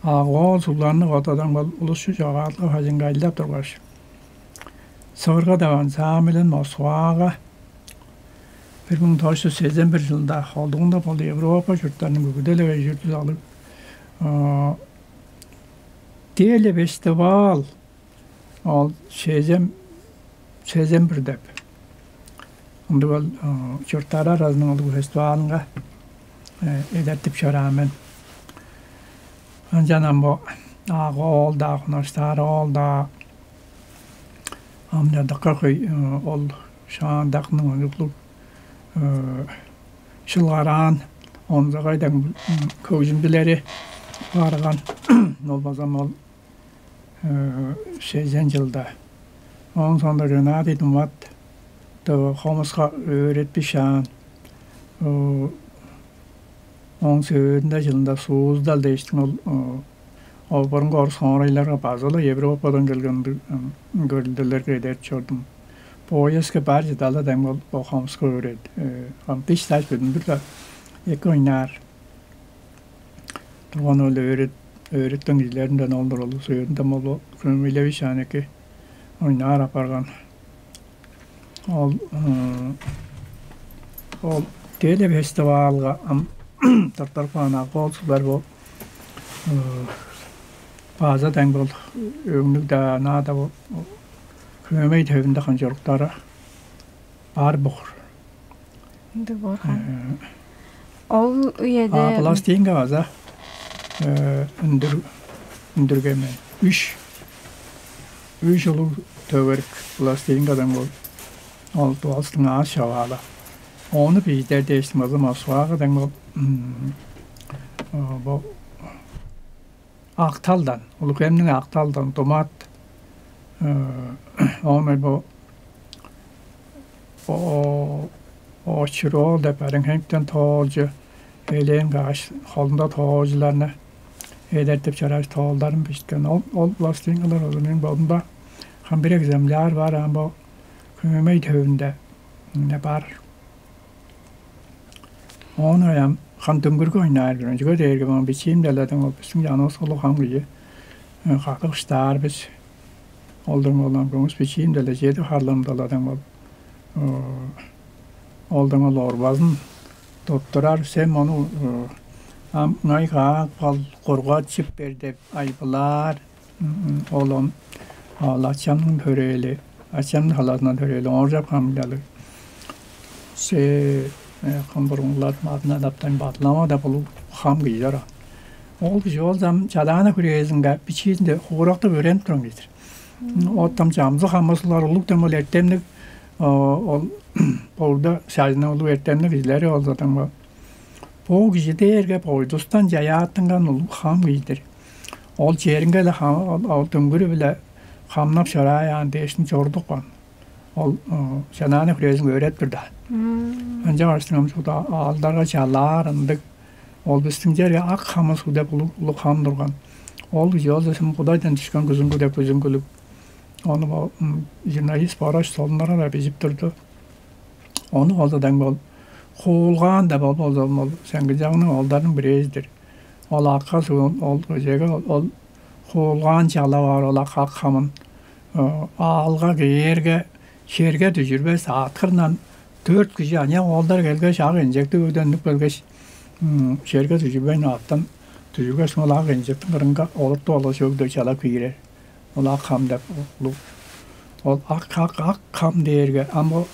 а, ол сугларны бодадан бол улусчу чогаадылга бажыңга ажылдап тургаш, Сывырга деп ансамблин Москвага бир муң тос чүс сезен бир чылда, холдугунда бол Европа чурттарының бүгүдели үжүрдү салып, а, телефестиваль, ол сезен, сезен бир деп. Ындыг ол, а, чурттар аразының ол фестивалынга, э, эдертип чораан мен. Ынчан ам бо Ак-оол-даа, Хунаштаар-оол-даа, ам чардыкка хөй, э, ол шаандакның оюглуг, э, шылгараан, онзагайдаң, м, хөгжүмчүлери барган. Ол база ол, э, сезен чылда. Ооң соонда Геннадий Думат доо хомуска өөретпишаан. Э, Ооң сөөлүнде чылында Суздаль дээштиң ол, о, о, бурунку орус хоорайларга база-ла Европадан келген ындыг, м, көрүлделерге эдертип чордум. Поездка бар чыдалы дең ол, о, хомуска өөредип, э, ам диш-даш бүдүндүр-даа эки ойнаар турган ол өөрет-, өөреткен кижилеримден ол-дур ол. Сөөлүнде ол Хөөмейлевич аан эки ойнаар апарган. Ол, ы, ол телефестивальга ам тырттырып каан ак-оол суглар бо, ы, база дең бол өңнүг-даа, ынаа-даа бо Хөөмей төвүнде кончуруктары бар боор. Ындыг боор, хан. Э, Ол үеде А, пластинка база, э, үндүр-, үндүрген мен. Үш, үш улуг төгерик пластинкадан бол, ол Тувалстың аас чаваала. Ону бижидер дээш, база Москвага дең бол, м, э, бо Ак-Талдан, Улуг-Хемниң Ак-Талдан Думат, э, оон бо, о, о, Очур-оол деп Барыын-Хемниктен тоолчу, элээн каш холунда тоолчуларны эдертип чорааш, тоолдарын бижиткен. Ол, ол пластинкалар ол мээң бодумда ам бир экземпляр бар, ам бо Хөөмей төвүнде, м, бар. Оон ам хан дүңгүрге ойнаар бир. Чүге дээрге мээң бичиимде-ле дең ол, бистиң чанывыс улуг хам кижи, э, кады кыштаар бис. Ол дең ол ам көңүс бичиимде-ле, чеди харлыымда-ла дең ол, э, ол дең ол орбазын туттурар, сен мону, э, ам ыңай-каап кал, кургатчып бер деп айбылаар. М, ол ам, а, ол ачамның төрээли. Ачамның халазындан төрээлиг Ооржак хам-биле се кым бурунлар мадына адаптайн бадылама деп улуг хам кижи чораан. Ол кижи ол зам Чадаана хүрээзинге бичиизинде хуурактап өөренип турган кижи-дир. Оттам чамзы хамысылар улуг дем ол эртемниг, ол боорда шажының улуг эртемниг кижилери ол задаңга. Бо кижи дээрге бойдустан чаяаттынган улуг хам кижи-дир. Ол черинге-ле ол дүңгүрү-биле хамнап чорааяан дээшин чорудупкан. Ол Чадаана хүрээзин өөредип турда. Ынчангаш ам шууда аалдарга чалаар ындыг. Ол бистиң черге ак хамыс деп улуг улуг хам турган. Ол кижи ол сым Кудайдан түшкен күзүңгү деп күзүңгүлүг. Ону журналист Бораш солуннара-даа бижип турду. Ону ол-даа дең бол хуулгаан деп ол болза ол сеңгижагның олдарның бирээзи-дир. Ол акка суун ол көжеге ол хуулгаан чала баар ол ак ак хамын аалга кээрге, черге дүжүрбес ааткырындан дөрт кижи аныяк оолдар келгеш, ак инчекти өдөнүп келгеш, черге дүжүрбейн аъттан дүжүргеш, ол ак инчектиң кырынга олуртуп алгаш, өгдө чалап киирер. Ол ак хам деп улуг. Ол ак ак ак хам дээрге ам бо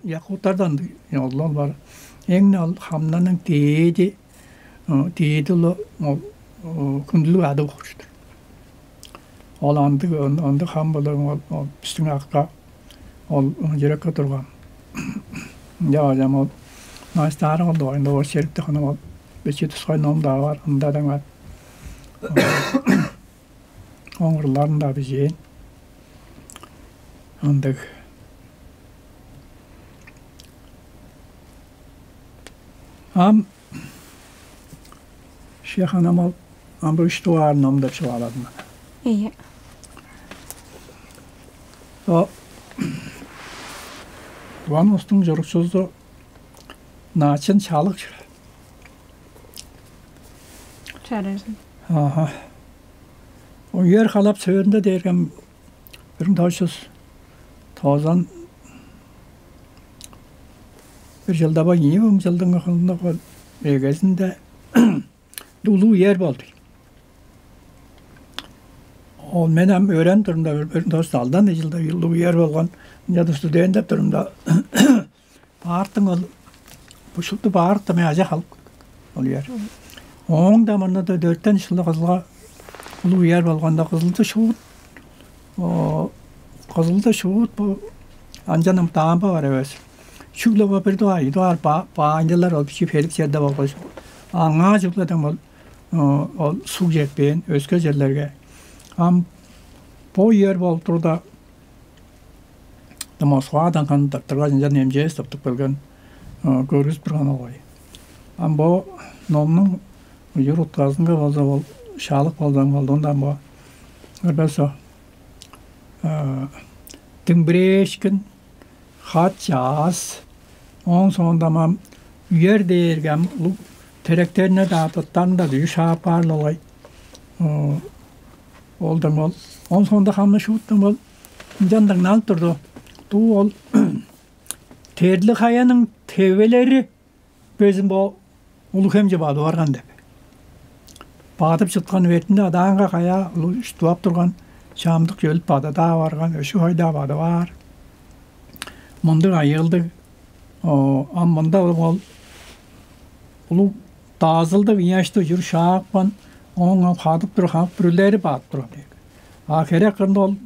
якуттардан ол бар. Эң ол хамнаның дээди дээди улу ол хүндүлүг ады болур-дур. Ол андыг ындыг хам болур ол бистиң акка ол ынчыракка турган. Ынча бажам ол наастаары ол дугайында ол черикте хынып ол бичи тускай ном-даа бар, ында даңа оңурларын-даа бижээн. Ындыг. Ам шеханамал ам бо үш дугаар ном деп чугааладым. Ийе. О Иван Устуң чурукчузу Наачын Чалык чүрэ. Чарыжын. Аха. Уяр халап сөөрүндө дээргем бир муң тос чүс тозан бир чылда бо ийи муң чылдың эгезинде улуг үер болду. Ол мен ам өөрен турумда бир тос алдан чылда улуг үер болган. Ынчада студент деп турумда баартың ол бушулду баарта мен ажа халып ол үер. Ооң да мында да дөрттен чылда кызылга улуг үер болганда кызылды шуут кызылды шуут бу анчан ам даамба бар эвес. Чүгле бо бир дугаар, ийи дугаар баанчылар ол бичии фелик черде болгаш аңаа чүгле дең ол ол суг четпээн өске черлерге. Ам бо үер болуп турда Москвадан ханы тырттыргаш ынчан эмчээс тыптып келген көргүзүп турган огой. Ам бо номнуң ужур утказынга болза ол шаалык болза ам болдугундан бо көрбесо дыңбирээшкин хат чаас. Ооң соонда ам үер дээрге ам улуг теректерине-даа тыттарын-даа дүжү шаап каар-ла болгай. Ол дыңмал. Ооң соонда хамны шууттуң бол ынчан дыңналып турду. Дуу ол терлиг хаяның тевелери безин бо улуг хемче бадып барган деп. Бадып чыткан бетинде адаанга каяа улуг уштуп ап турган чамдык чөлүп бадыдаа барган өшү-хойдаа бадып аар. Мындыг айыылдыг ам мында ол улуг даазылдыг ыяшты ужур шаапкан, ооң ам хадып тур хамык бүрүлери бадып турган дээр. А херек кырында ол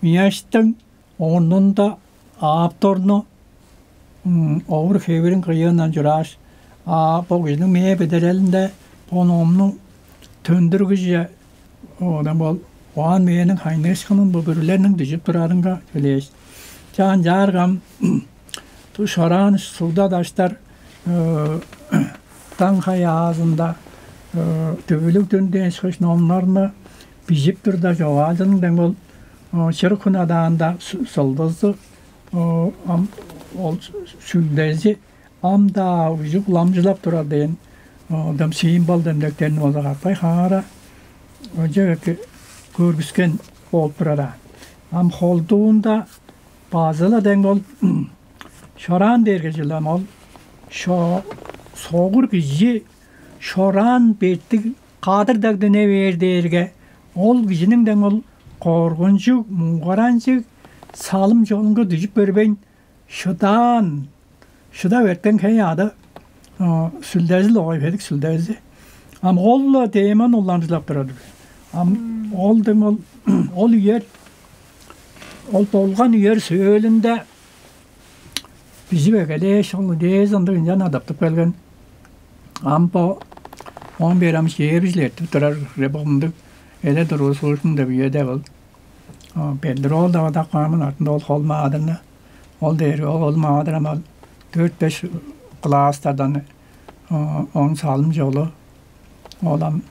ыяштың орнунда авторну овур-хевирин кыйыындан чурааш, а бо кижиниң мээ бедерелинде бо номну төндүргүже оон ол угаан мээниң хайнышкынын бо бүрүлерниң дүжүп турарынга төлээш. Чаан чааргам ту шораан сугда даштар даң хай аазында дүвүлүг дүн дээн ышкаш номнарны бижип турда чогаалчының дең ол чырык хүн адаанда сылдызы ам ол сүлдези ам-даа ужук уламчылап турар дээн дым символ демдектерин болза катай хаара ынча эки көргүскен болуп турар аан. Ам холдуунда база-ла дең ол шораан дээрге чылам ол шо согур кижи шораан бертиг кадыр дагдыне бээр дээрге ол кижиниң дең ол коргунчуг, муңгаранчыг, салым чонунга дүжүп бербейн, шыдаан, шыдап эрткен хей ады сүлдези-ле, ой, бедик сүлдези. Ам ол-ла демон уланчылап турар. Ам ол дең ол, ол үер, ол болган үер сөөлүнде бижип эгелээш, ол дээзи ындыг ынчан адаптып келген. Ам бо он бир ам чээрбижил эртип турар, бо мындыг эле тургузуушкун деп үеде ол. Бендер ол-даа адап каамын артында ол хол маадырны, ол дээрге ол хол маадыр ам ол дөрт-беш класстардан оң салым чолу. Ол ам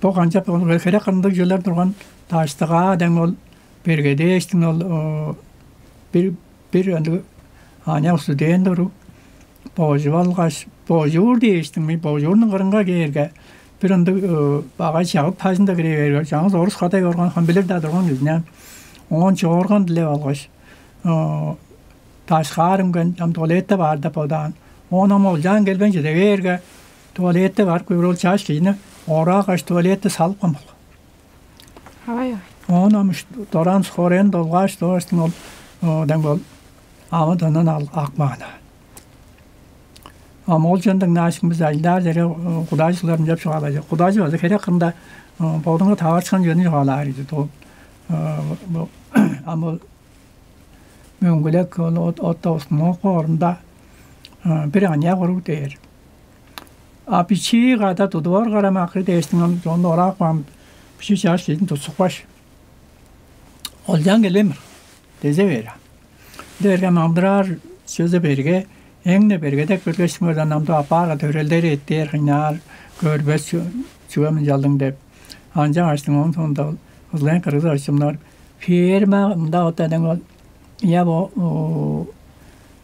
бо канчап ол херек кырындыг чүвелер турган даштыгаа дең ол бергедээштиң ол бир бир ындыг аныяк студент уруг божуп алгаш, божуур дээштиң, божуурнуң кырынга кээрге, бир ындыг багай чагып тажында кире бээрге, чаңгыс орус кадай орган хам билир-даа турган кижине оон чоорган дилеп алгаш, дашкаар үнген ам туалетте баар деп бодаан. Оон ам олчаан келбейн чеде кээрге, туалетте барып көөр ол чаш кижини ораагаш, туалетте салып каан болган. Авай-ай. Оон ам дораан скорыйны долгааш, дооштуң ол дең бол амы-тынын акмаан. Ам ол чон дыңнаашкын бис ажылдаар черге кудажылар ынчап чугаалажок. Кудажы база херек кырында бодуңга таварышкан чонну чугаалаар ийди. Ол ам ол мөңгүлек ол отта устунук орунда бир аныяк уруг дээр. А бичии када тудуп оргар ам акый дээштиң ам чонну ораап каан бичии чаш кижини тутсукпаш, олчаан келбейн бар. Дезе бээр ам. Дээрге мамдыраар чөзе берге, эң-не берге деп көргештиң бардан амдып аппаарга төрелдери эттээр, кыйнаар, көрбес чүве мынчалдың деп. Анчангаштың оон соонда ызылайн кыргыз орчумнар ферма мында отадан ол я бо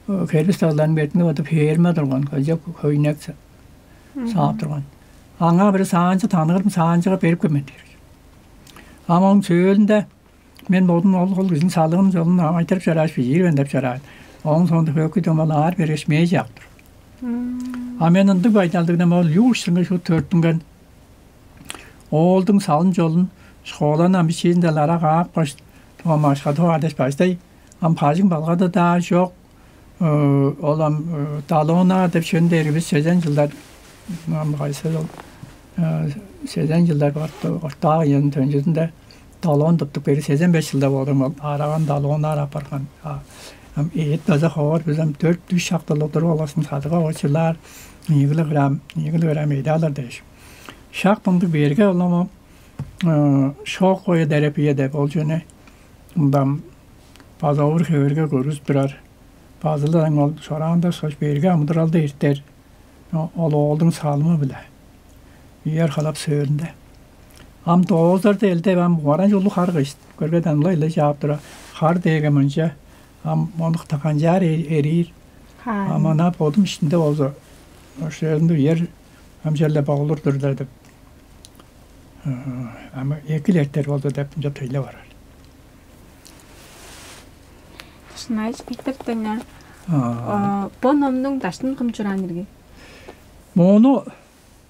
хербис тагларның бетинде боду ферма турган, кыжа хөйнек саап турган. Аңаа бир саанчы таныгырым, саанчыга берип көрмен дээр. Ам ооң сөөлүнде мен бодум ол ол кижиниң салыгын чолун айтырып чарааш, бижиир мен деп чараан. Ооң соонда хөкү домал аар бергеш, мээ чаап тур. А мен ындыг байдалдыгдан ол юушсунга шут төрттүнген оолдуң салын чолун школаны амбичиизинде лара каапкаш, томашка товар дээш баштай, ам бажың балгады-даа чок. Ол ам далоона деп чөн дээрге бис сезен жылдар, ам кайсы ол сезен жылдар барты ортаа ыйын төнчүзүнде далоон туттук бери сезен беш жылда болдум. Ол араган далоонаар апарган. Ам эът база ховар бизем төрт-үш шактылыг туруп алгашын садыга очулаар, ийгилиг ырам, ийгилиг ырам эйде алыр дээш. Шак мындыг берге оломо шок кое терапия деп ол чүнү мындам база овур хеверге көргүзүп турар. Базылаң ол чораанда сош берге амыдыралды эртер. Ол оолдуң салымы-биле үер халап сөөлүнде. Ам доозарда элдеп ам угаранчы улуг хар кыш көргеден ылай-ла чаап тура. Хар дээге мынча ам ону канчаар эрийир. Ам ана бодум иштинде болза сөөлүнде үер ам черле болур-дур деп. Ам эки эртер болду деп ынча тыйлап барар. Шынайчы Виктор Тоня. Бо номнуң даштын кым чураан ирги? Мону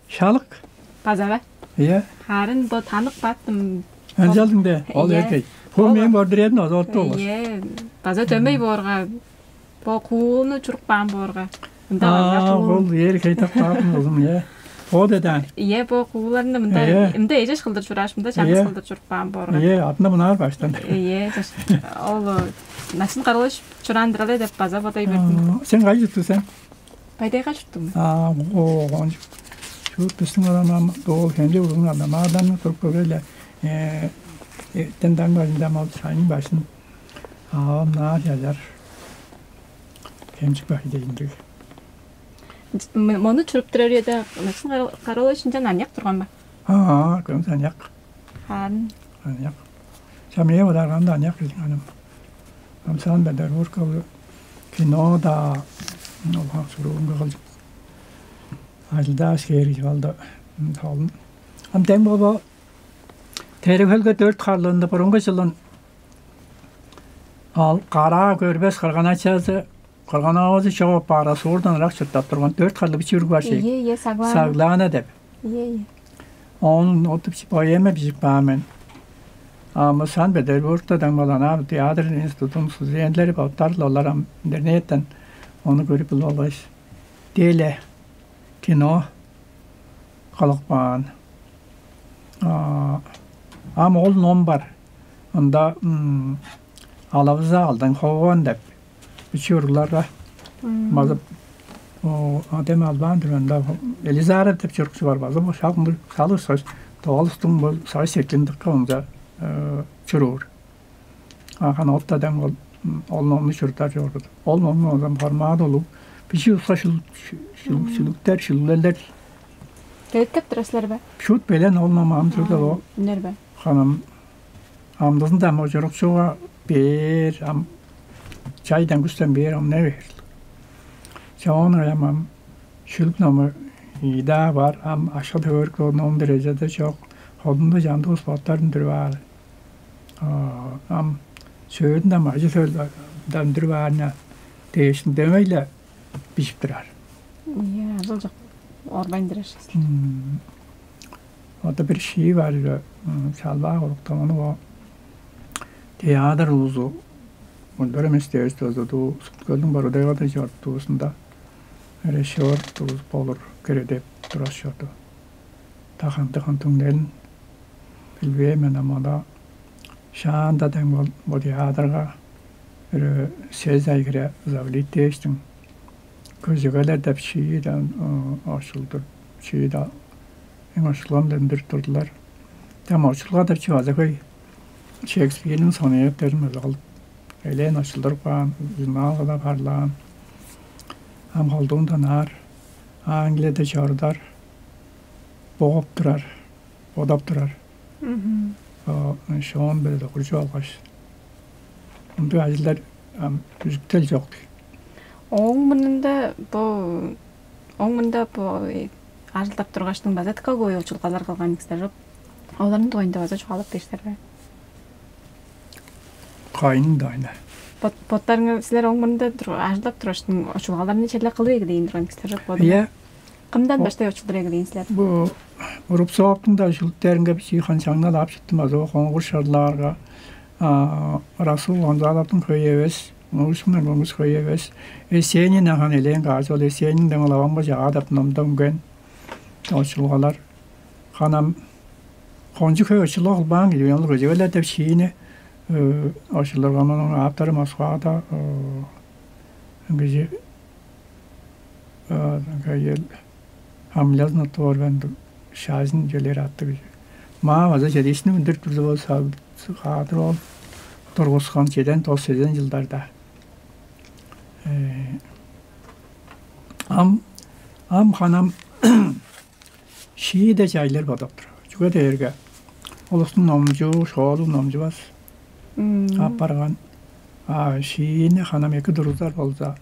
шалык. Базава. Иә. Харын бо танып баттым. Анжалдың да ол эркей. Бу мен бордуредин озотту олар. Иә. База дөмей боорга бо кууну чуруп каан боорга. Ында база куу. Ол эр хейтап каапын болдум, иә. О дедан. Иә, бо кууларны мында мында эжеш кылдыр чурааш, мында чаңгыс кылдыр чуруп каан боорга. Иә, атына мынаар баштан. Иә, ол насын каралаш чураандырале деп база бодай бердим. Сен кай чурттуң сен? Байдайга чурттум. А, о, ончук. Чурт биздин орамам доо хенде улугун анда маадан туруп көргеле. Эртен даң бажында мал чайын башын аам наар чажар. Кемчик бай дейиндиг. Мону чуруп турар үеде насын каралаш ынчан аныяк турган ба? Аа, көмүс аныяк. Хаан. Аныяк. Самия бодарганда аныяк кижиң анам. Амсаан бедарбурка кино да олгак суруунга кылчык. Ажылдааш кээргиже калды. Талын. Ам тең болбо. Терегелге дөрт харлыында бурунга жылын ал караа көрбес кырган ачазы кырган авазы чогуп баара суурдан ырак чурттап турган дөрт харлы бичи үргү бар чей. Ие, ие, саглаана. Саглаана деп. Ие, ие. Оон отуп поэма бижип каан мен. А мы Санкт-Петербургта даңмаланаар театр институтунуң студентилери боттары-ла олар ам интернеттен ону көрүп билип алгаш, теле, кино кылып каан. А, ам ол ном бар. Ында м, алавыза алдан ховон деп бичии уругларга база адем албаан турганда Элизаров деп чурукчу бар база бо шалгын салыр саш тоолустуң бо саш секлиндикке онза чуруур. Ахан оттадан ол ол номну чуртар чорду. Ол номну онзан формат олуг бичии уска шүлүктер шүлүглелер Дээттеп турасылар бе? Шут белен ол ном амчылдал ол. Үнер бе? Ханам амдызында ам ожурукчуга бээр ам чайдан күстен бээр ам не бээр. Чоон аям ам шүлүк ному ийдаа бар, ам ашка төгөрүк ол ном дирежеде чок. Холунда чандыгыс боттарын дүрүп аар. Ам сөөрүн ам ажы сөл дамдырып аарына дээшин демейле бижип турар. Иә, ол жок. Орбайн дирер. Ода бир шии бар чалбаа куруктаманы бо театр улузу мындыр эмес дээш дозу Сүткөлдүң бородайга да чордуусунда режиссер тугуз болур кере деп тураш чорду. Та ханты хантуңнерин билбээн мен ам ада шаанда дең ол бо театрга бир сез ай кире завалить дээштиң көзөгелер деп шииден очулдур шиида эң очулган дөндүр турдулар. Там очулга деп чугаза хөй Шекспирниң сонеттерин база кылып элээн очулдуруп каан, журналга-даа парлаан. Ам холдуундан аар Англияда чорудар, богуп турар, бодап турар. Шоон бир докуржуп алгаш, ындыг ажылдар ам үзүктел чок дейт. Ооң мурнунда бо ооң мурнунда бо ажылдап тургаштың база дыка кой очулгалар кылган силер чоп. Оларның дугайында база чугаалап берсер бе? Кайын дайна. Боттарыңар силер ооң мурнунда ажылдап тургаштың очулгаларны черле кылып эгелейин турган силер чоп. Иә. Кымдан баштай очулдур эгелейн силер? Бу Рубцовтуң да шүлүктеринге бичии ханчаңнал ап чыттым азы коңгур шарлаарга Расул Гонзаловдуң хөй эвес, Муусуңдан көңүс хөй эвес. Есенин ахан элээн каажы ол Есенин дең ол авамга чагаа деп номда үнген очулгалар. Ханам кончу хөй очулга кылбаан кижи ол көжегелер деп шиини очулдурганын автору Москвада кижи Амлязын оттуп орбайн шаажын чөлээр аттыг. Маа база чедиишни үндүр турду болза хаадыр ол тургускан чеден тос сезен жылдарда. Ам ам ханам шииде чайлар бодоп тур. Чүге дээрге улустуң номчуу, шоолуг номчубас аппарган. А шиини ханам эки турузар болза,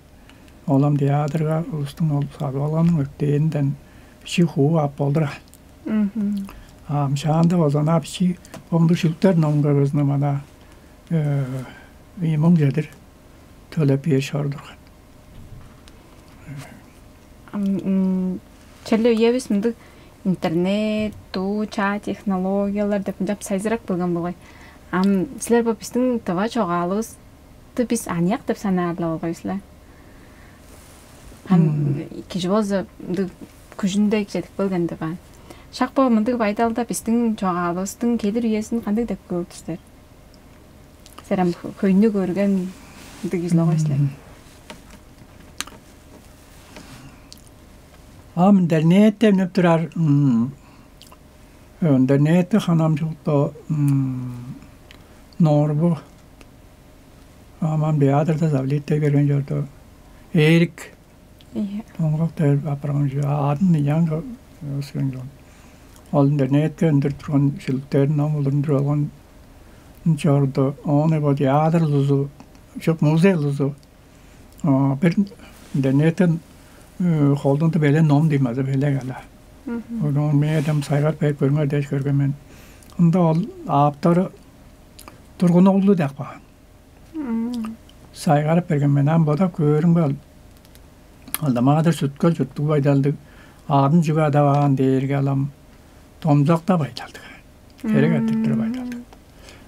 Олам театрга улустуң ол садып алганның өктээринден бичии хуу ап болдур аа. Амшаанда болза ынаа бичии оңдуг шүлүктер номга безин ымана ийи муң чедир төлеп бээр чорудурган. Черле үевис мындыг интернет, дуу чаа технологиялар деп ынчап сайзырак болган болгай. Ам силер бо биздин тыва чогаалыбыз Ты бис аныяк деп санаар-ла болгай силер. Ам кижи болза ындыг күжүнде чедип келген деп аа. Шак бо мындыг байдалда биздин чогаалыбыздын келир үезин кандыг деп көрүптү силер? Силер ам хөйнү көрген ындыг кижи болгай силер. Ам интернетте эмнеп турар Интернетте ханамчылыкта норбу аман биадарда завлиттей берген чорду. Эрик Ийе. Тоңгак дээр апарган чүве аадын ыяңга өскен жон. Ол интернетке үндүр турган шүлүктерин ам улурун туралган чорду. Оон эбо театр улузу, чок музей улузу бир интернеттен холдунду беле ном дейм азы белек ала. Оон мээдем сайгар бээп көрүңөр дээш көргөн мен. Ында ол автору тургун оглу деп каан. Сайгарып берген мен ам бодап көөрүң бе ол. Алдамаадыр сүткел чурттуг байдалдыг аадын чүге адаваан дээрге алам домзакта байдалдыг. Керек аттыптыр байдалдыг.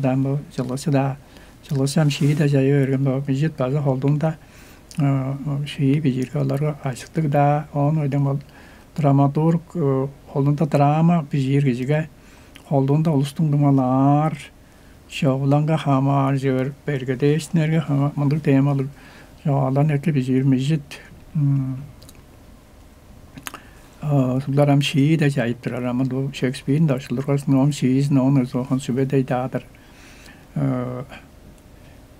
даан бо чылгычы-даа, чылгычы ам шии-даа чайып берген бо, бижит база холдуунда шии бижиирге оларга ажыктыг-даа. Оон өйден бол драматург, холдуунда драма бижиир кижиге холдуунда улустуң дуңмалаар, чогулаңга хамааржы бергедээшиннерге мындыг темалыг чогаалдан эки бижиир мижит. Сулар ам шии-даа чайып турар. Ам ындыг Шекспирни-даа очулдургазын, ооң шиизин, оон өзү оон сүбедей даадыр.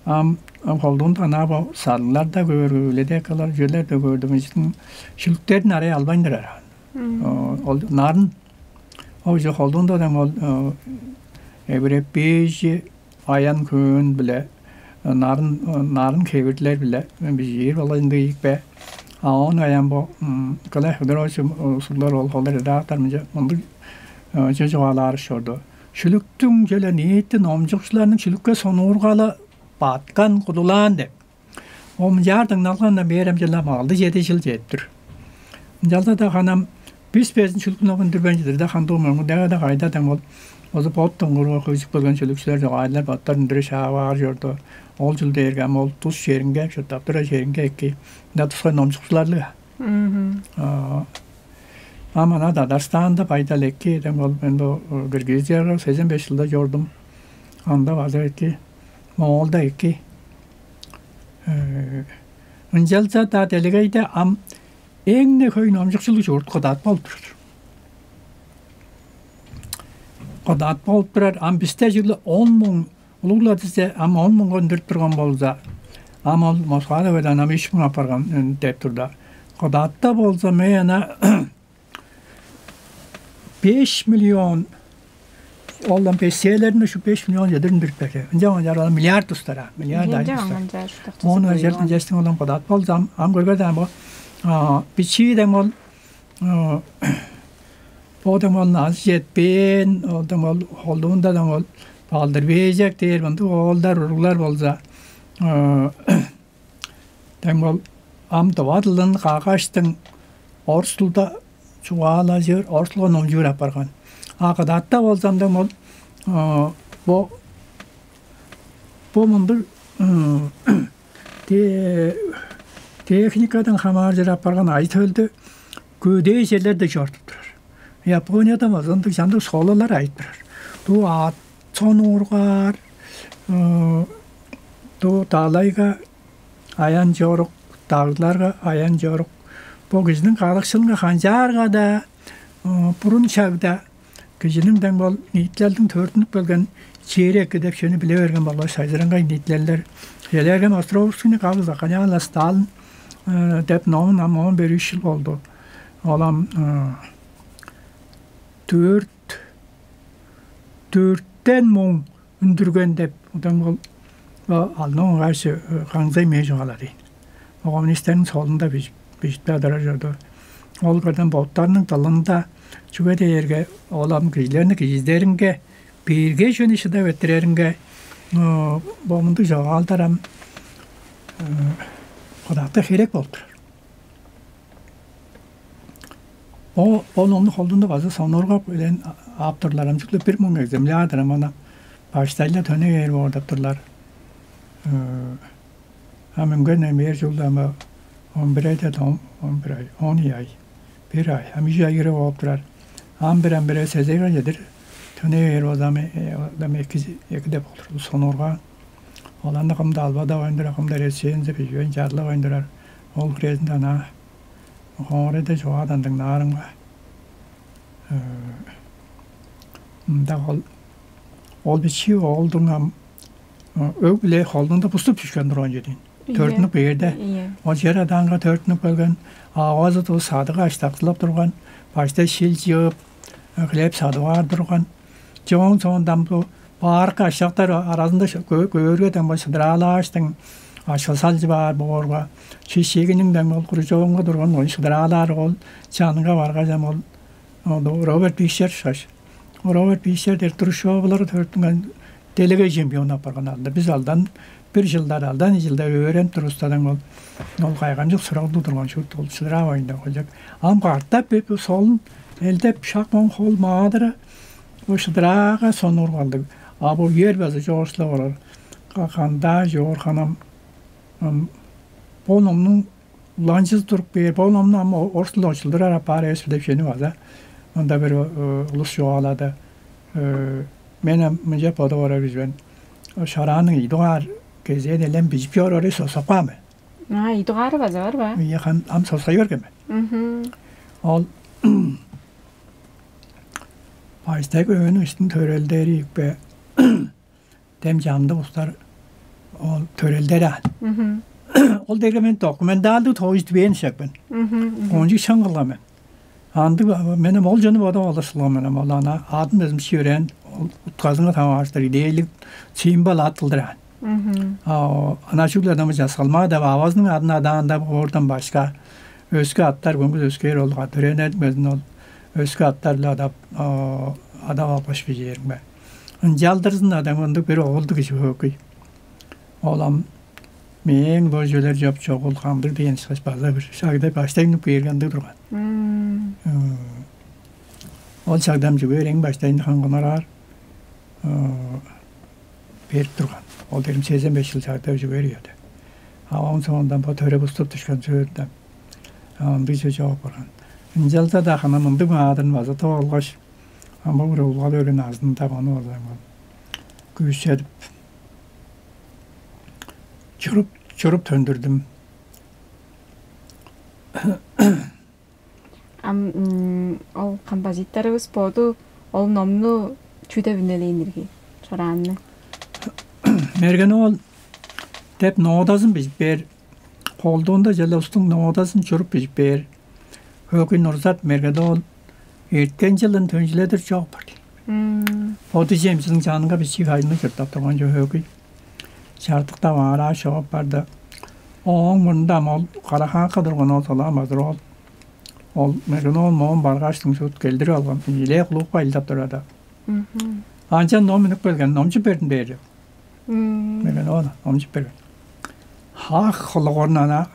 Ам ам холдуунда ынаа бо салылар-даа көөр, библиотекалар, чүвелер-даа көөрдү, мижиттиң шүлүктерин арай албайн турар. Ол нарын, ол уже холдуунда дең ол эвиреппиижи аян-хөөн-биле, нарын, нарын хевирлер-биле бижиир болгай ындыг ийик бе? А оон аян бо Николай Федорович Суглар ол холу редактор мынча мындыг чүве чугаалаар чорду. Шүлүктүң чүве-ле ниити номчукчуларның шүлүкке сонуургалы баткан, кудулаан деп. Ол мынчаар дыңналгандан бээр ам чылам алды-чеди чыл чедип тур. Ынчалза-даа ханам бис безин шүлүк номун дүрбейн чыдырда хандуу мөңгүдеге-даа кайда дең ол база бот доңгурга хөйжүп келген шүлүкчүлер чогаалчылар боттарын үндүрү шааваар чорду. Ол чыл дээрге ам ол тус черинге, чурттап турар черинге эки ында тускай номчукчуларлыг. Ам ана Татарстанда байдал эки дең ол мен бо Киргизияга сезен беш чылда чордум. Анда база эки, Моолда эки. Ынчалза-даа делегейде ам эң-не хөй номчукчулуг чурт Кыдат болуп турар. Кыдат болуп турар. Ам бисте чүгле он муң, улуг-ла дизе, ам он муңга үндүрүп турган болза, ам ол Москвада беде ам үч муң апарган деп турда. Кыдатта болза, мээ ана беш миллион, ол ам беселерин ушу беш миллион чедирин бириппеге. Ынча ончаар ол миллиард устара, миллиард ай устар. Мону эжертин жестин олам кодат болзам, ам көргөден бо бичииден ол бодам ол наз жетпээн, олдам ол холдуунда дам ол балдыр бээжек дээр мындыг оолдар уруглар болза, дем ол ам дывадылын каагаштың орустулда чугаалажыр, орустулга номчуур апарган. А кыдатта болзам дем ол бо бо мындыг техникадан хамааржыр апарган ай төлдү көдээ черлерде чортуп турар. Японияда болза ындыг чамдык школалар айып турар. Дуу аът сонуургаар, дуу далайга аян чорук, дагыларга аян чорук. Бо кижиниң кадыкшылынга канчаарга-даа бурун шагда кижиниң дең бол ниитилелдиң төрүттүнүп келген чиири эки деп чүвени биле берген болгаш сайзыраңгай ниитилелдер. Элерген Островскийни кабыза каняала Сталин деп номун ам оон бери үч жыл болду. Ол ам дөрт дөрттен муң үндүрген деп удаң ол алны оңгаш каңзай мээ чугаалады. Коммунистерниң солунда бижип бижип адырар чорду. Ол көрдөн боттарының дылында чүге дээрге ол ам кижилерни кижиздеринге бирге чүвени шыдап эртиреринге бо мындыг чогаалдар ам кудакта херек болуп турар. О, ол ону холдунда база сонургап элен ап турлар. Ам чүгле бир муң экземпляр-дыр, ам аны баштайлар төне кээр боор деп турлар. А мөңген эмээр чулда ама он бир айда он бир ай, он ай, бир ай, ам үч ай кире болуп турар. Ам бир ам бир сезеге чедир төне кээр болза ам эки эки деп болур. Сонурга ол аны кымда албадавайн турар, кымда рецензия биживейн чарлавайн турар. Ол хирезинде анаа хоорайда чугаадан дыңнаарымга, мында ол ол бичии оолдуң ам өг-биле холунда буступ чүшкен турган чүве-дийин. Төрүттүнүп кээрде, ол чер адаанга төрүттүнүп келген, авазы дуу садыгы аштаксылап турган, баштай шил чыып, хлеб садып аар турган. Чоон соондан бу баарыкка аштактар аразында көөрге дем шыдыраалааштың ашыл салчы баар боорга, шишигиниң дем ол кружогунга турган ону шыдыраалаар ол чанынга баргажам ол Роберт Фишер шаш. Роберт Фишер дээр турушуовалары төрүттүнген делегей чемпион апарган алды. Биз алдан бир жылдар алдан жылда өөренип турустадан ол ол кайгамчык суралдуу турган шут ол шыдыраа оюнда колчак. Ам картап бе солун элдеп шак моң хол маадыры бо шыдыраага сонур калдыг. А бо үер база чоорсулап орар. Кандаа чоор ханам бо номнуң уланчызы туруп кээр, бо номну ам орустулда очулдурар апаар эвес деп чүвени база мында бир улус чугаалады. Мен ам мынча бодуп орар биживен. Шарааның ийи дугаар кезээн элем бижип чоруур сосокпаан мен. А, ийи дугаары база бар ба? Ийе, ам сосой берген мен. Ол баштайгы өөнүң үстүн төрелдери ийикпе. Дем чамдык устар ол төрелдери аан. Ол дээрге мен документалдыг тоожу дивээн ышак мен. Кончуг шаң кылган мен. Андыг мен ол чонну бодап алышылган мен ол ана адын безим чүвээн утказынга тавааштыр идейлиг символ ат кылдыр аан. Ана чүгле часкалмаа деп авазының адын адаанда оордан башка өске аттар көңгүс өскээр ол төрээнедип безин ол өске аттар-биле адап адап алгаш бижээрим бе. Ынчалдырзын адам ындыг бир оолдуг кижи хөөгөй. Ол ам мээң бо чүвелер чоп чогул кандыг дээн ышкаш база бир шагда баштайнып кээрге ындыг турган. Ол шагдам чүгээр эң баштайында хаңгынараар берип турган. Ол дээрим сезен беш чыл шагда чүгээр үеде. А оон соондан бо төреп уступ дүшкен сөөрден ындыг чүве чогуп барган. Ынчалза-даа хана мындыг маадырын база тып алгаш, ам бо бир улгал өрүн азында ону болза Үсчедип, чуруп, чуруп төндүрдүм. Ам м, ол композиторувус боду ол номну чүү деп үнелээн ирги? Чораанны. Мерген-оол деп нотазын бижип бээр. Колдуунда черле улустуң нотазын чуруп бижип бээр. Хөөгү Нурзат Мерген-оол эрткен чылын төнчүледир чок бар. Мм. Боду чемчиниң чанынга бичии хажынны чурттап турган чүве хөөгү. Чартыктап аараа чогап барды. Ооң мурнунда ам ол карахаакка турган ол Солаан Базыр-оол. Ол Мерген-оол моон баргаш, шуут келдирип алган. Илээ кулуупка ажылдап турар-даа. Мгм. Анчан ном үнүп келген, номчуп бердим бээр. Мм. Мерген-оол номчуп берген. Ах, хологорун ана.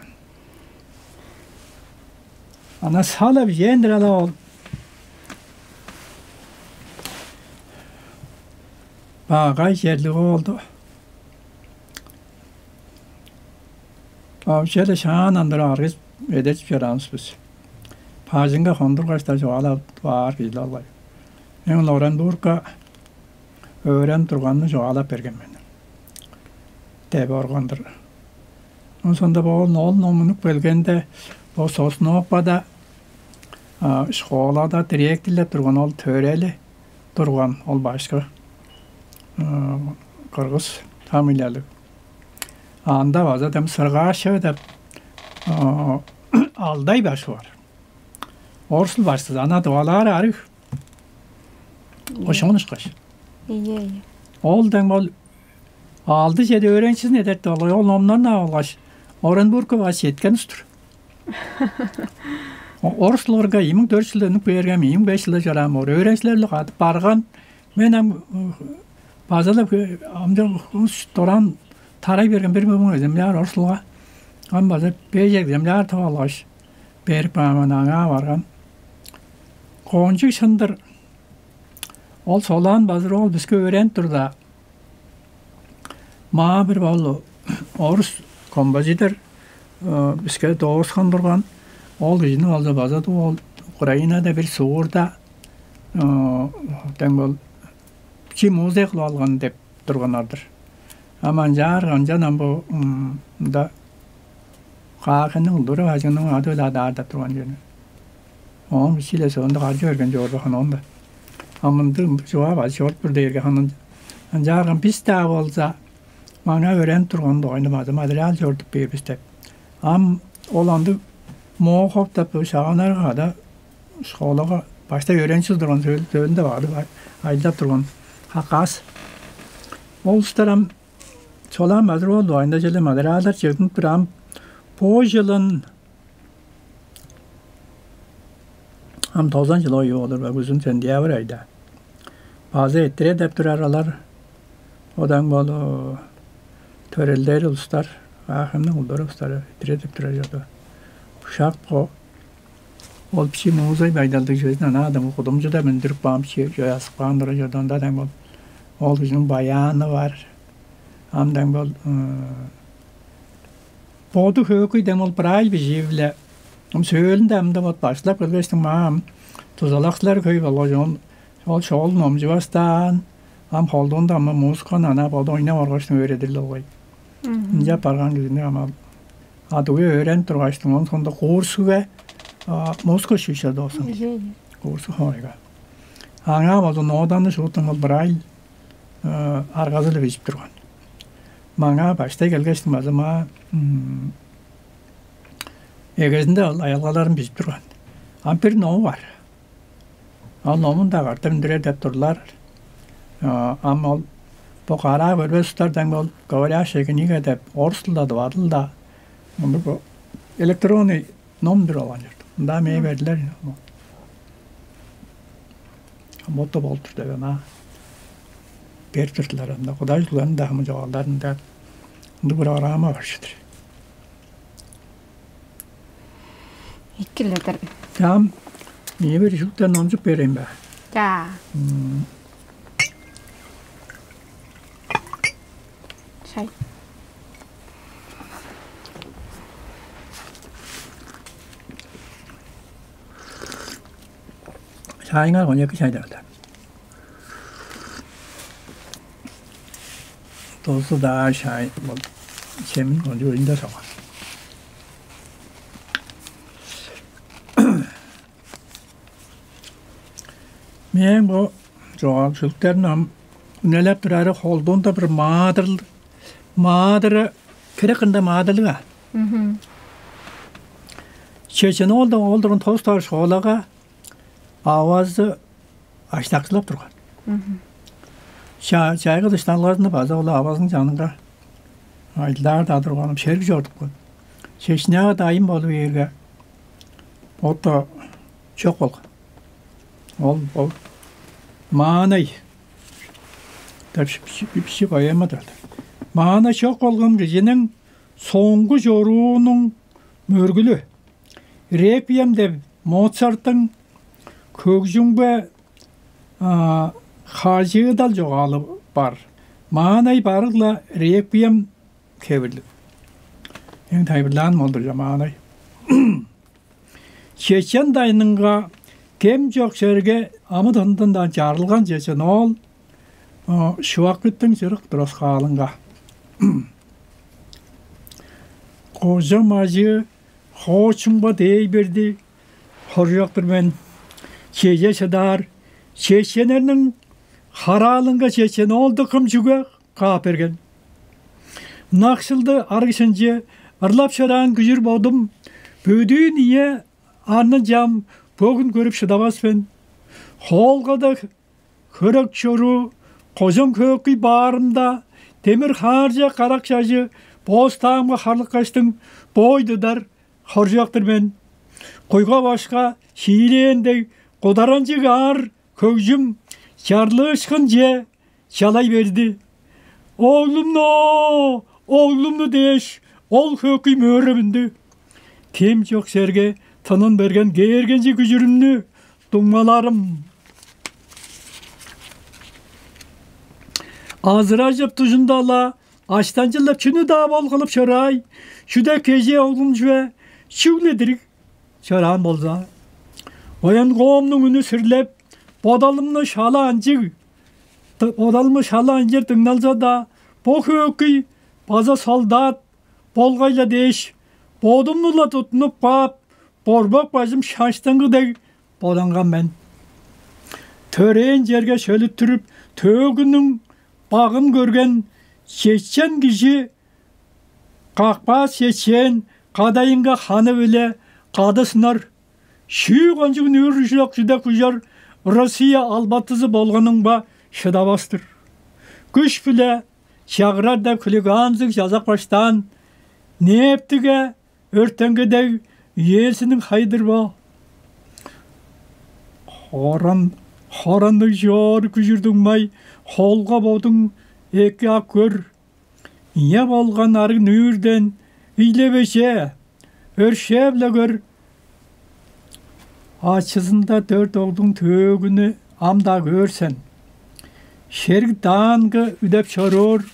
Ана сала бижээн-дир ала ол. Багай черлиг оолду. Вообще-ле шаандан тура аргыс эдержип чораанывыс бис. Бажыңга хондургаш-даа чугаалап баар кижи-ле ол. Мен ол Оренбургка өөренип турганымны чугаалап берген мен деп орган-дыр. Ооң соонда бо ол, ол ном үнүп келгенде, бо Сосновкада, а, школада директорлап турган ол төрели турган, ол башкы, а, кыргыз фамилиялыг. Анда база дем Сыргашева деп, а, Алдай башкы бар. Орус-ла башкызы, ана тывалаар арыг. Ийе. Ошоон ышкаш. Ийе, ийе. Ол дең ол алды-чеди өөреникчизин эдертип алгаш, ол номнарны ап алгаш, Оренбургка баш четкен улус-тур. О-, орус-ла орга ийи муң дөрт чылда үнүп кээрге, ийи муң беш чылда чораан боор. Өөреникчилер-биле кады барган. Мен ам, ы, база-ла хө-, ам чок улус дораан тарай берген, бир муң экземпляр орус-лага. Ам база беш экземпляр тып алгаш, берип каан мен, аңаа барган. Кончуг шын-дыр. Ол Солаан Базыр-оол биске өөренип турда, маа бир ол орус композитор, э, биске дооскан турган. Ол кижини болза база-даа ол Украинада бир суурда, э, дең ол бичии музей кылып алган деп турганнар-дыр. Ам ынчаарга, ынчан ам бо, м, мында Каа-Хемниң Улдуров бажыңының ады-биле адаар деп турган чүве. Ооң бичии-ле соонда каржы берген чорду ханонда. А мындыг чугаа база чоруп тур дээрге ханын. Ынчаарга бис-даа болза, маңаа өөренип турган дугайында база материал чорудуп бээр бис деп. Ам ол ындыг Мохов деп шаганнарга-даа школага баштай өөреникчи турган сөөл-, сөөлүнде баады бар, ажылдап турган Хакас. Ол улустар ам Солаан Базыр-оол дугайында черле материалдар чыгдынып турар. Ам бо чылын, ам тозан чыл ой болур бе, күзүн сентябрь айда. База эрттирер деп турар олар. Одаң болу төрелдери улустар, Каа-Хемниң Улдуров улустары эрттирер деп турар чорду. Бушак бо Ол бичии музей байдалдыг чүвезин ана адам кудумчуда мындырып каан, бичии чоясып каан турар чорду. Ында дең ол, ол кижиниң баяны бар. Ам дең ол, ы, боду хөөгү дең ол Брайль бижии-биле. Ам сөөлүнде амда вот баштылап келгештиң маа ам дузалакчылар хөй болгаш, ол, ол шоолун номчувастаан, ам холдуунда ам музыканы ана боду ойнап оргаштың өөредир-ле болгай. Мгм. Ынчап барган кижини ам ал адыгы өөренип тургаштың, оон соонда Курскуге, а, музыка училищеде болзун. Ийе, ийе. Курск хоорайга. Аңаа болза нотаны шуут ол Брайль, э, аргазы-биле бижип турган. Маңаа баштай келгештиң база маа, м, эгезинде ол аялгаларын бижип турган. Ам бир ному бар. Ол номун-даа катап үндүрер деп турлар. А, ам ол бо караа көрбес улустардан ол «Говорящая книга» деп орус дылда, тыва дылда. Мындыг бо электронный ном үндүр алган чорду. Мында мээ бердилер. Мото болуп тур деп ана берип турдулар. Ында Кудай чүлерин-даа, хамы чогалдарын-даа. Ындыг программа бар чыдыр. Иккиледир. Там, мээ бир шуптан номчуп берейин бе? Чаа. М. Шай. Шайыңар коньяк шайдаар. Дозу-даа шай, вот, чемин кончуг өйүнде согар. Мээң бо чогаал шүлүктерин ам үнелеп турары холдуунда бир маадыр, маадыры, херек кырында маадырлыг аа. Чечен ол да ол турган тос-даа школага авазы аштакчылап турган. Ча-, чайгы дыштанылгазында база ол авазының чанынга ажылдаар-даа турганым шериг чорудупкан. Шешняга дайым болу бээрге, ото чок болган. Ол, ол маанай деп бичи поэма турар. Маанай чок болган кижиниң соңгу чоруунуң мөргүлү. Реквием деп Моцарттың хөгжүмге, а, хажыыдал чогаалы бар. Маанай барыгла реквием хевирлиг. Эң тайылбырлааным ол-дур, ча, маанай. Чечен дайнынга кем чок черге амы-тынындан чарылган чечен оол, о, Шывакыттың чырык тураскаалынга. Кожам ажыы хоочумга дей берди, хоржок-тур мен. Чеже шыдаар, чеченнерниң хараалынга чечен оолду кым чүге каап берген? Ынакшылды арыг шынчы ырлап чораан күжүр бодум, бөдүүн ие арнын чам бөгүн көрүп шыдавас мен. Хоолгада хөрек чоруу, кожам хөөкүй баарымда, демир хааржак карак чажы боостаамга харлыккаштың, боой тудар, хоржок-тур мен. Куйга башка шиилээн дег, кударанчыг аар хөгжүм чарлыышкынче чалай берди. «Оглумну, оглумну!» дээш, ол хөөкүй мөөреминди. Кем чок черге тынын берген кээргенчиг күжүрүмнү дуңмаларым. Азыражып дужунда-ла аштанчылап чүнү-даа бол кылып чораай, чүде кежээ оглум чүве, чүгле дириг чораан болза. Оянгоомнуң үнү сирлеп, бодалымны шала анчыг, ды-, бодалымны шала анчыр дыңналза-даа, бо хөөкүй база солдат болгай-ла дээш, бодумну-ла туттунуп каап, борбак бажым шаштыңгы дег боданган мен. Төрээн черге шөлүттүрүп, төөгүнүң багын көрген чечен кижи какпаас чечен кадайынга ханы-биле кады сынар, чүү кончуг нүүр ужурак чүдек ужар Россия албатызы болганымга шыдавас-тыр. Күш-биле чагырар деп хулиганзыг чазак баштаан, нээптиге өртеңге дег үелсиниң хайдыр бо. Хоран, хоранныг чоор күжүрдүң май, холга бодуң эки ап көр. Ийе болган арыг нүүрден ийлевеже, өршээп-ле көр. Ачызында дөрт оглуң төөгүнү ам-даа көөр сен. Шериг даанга үдеп чоруур.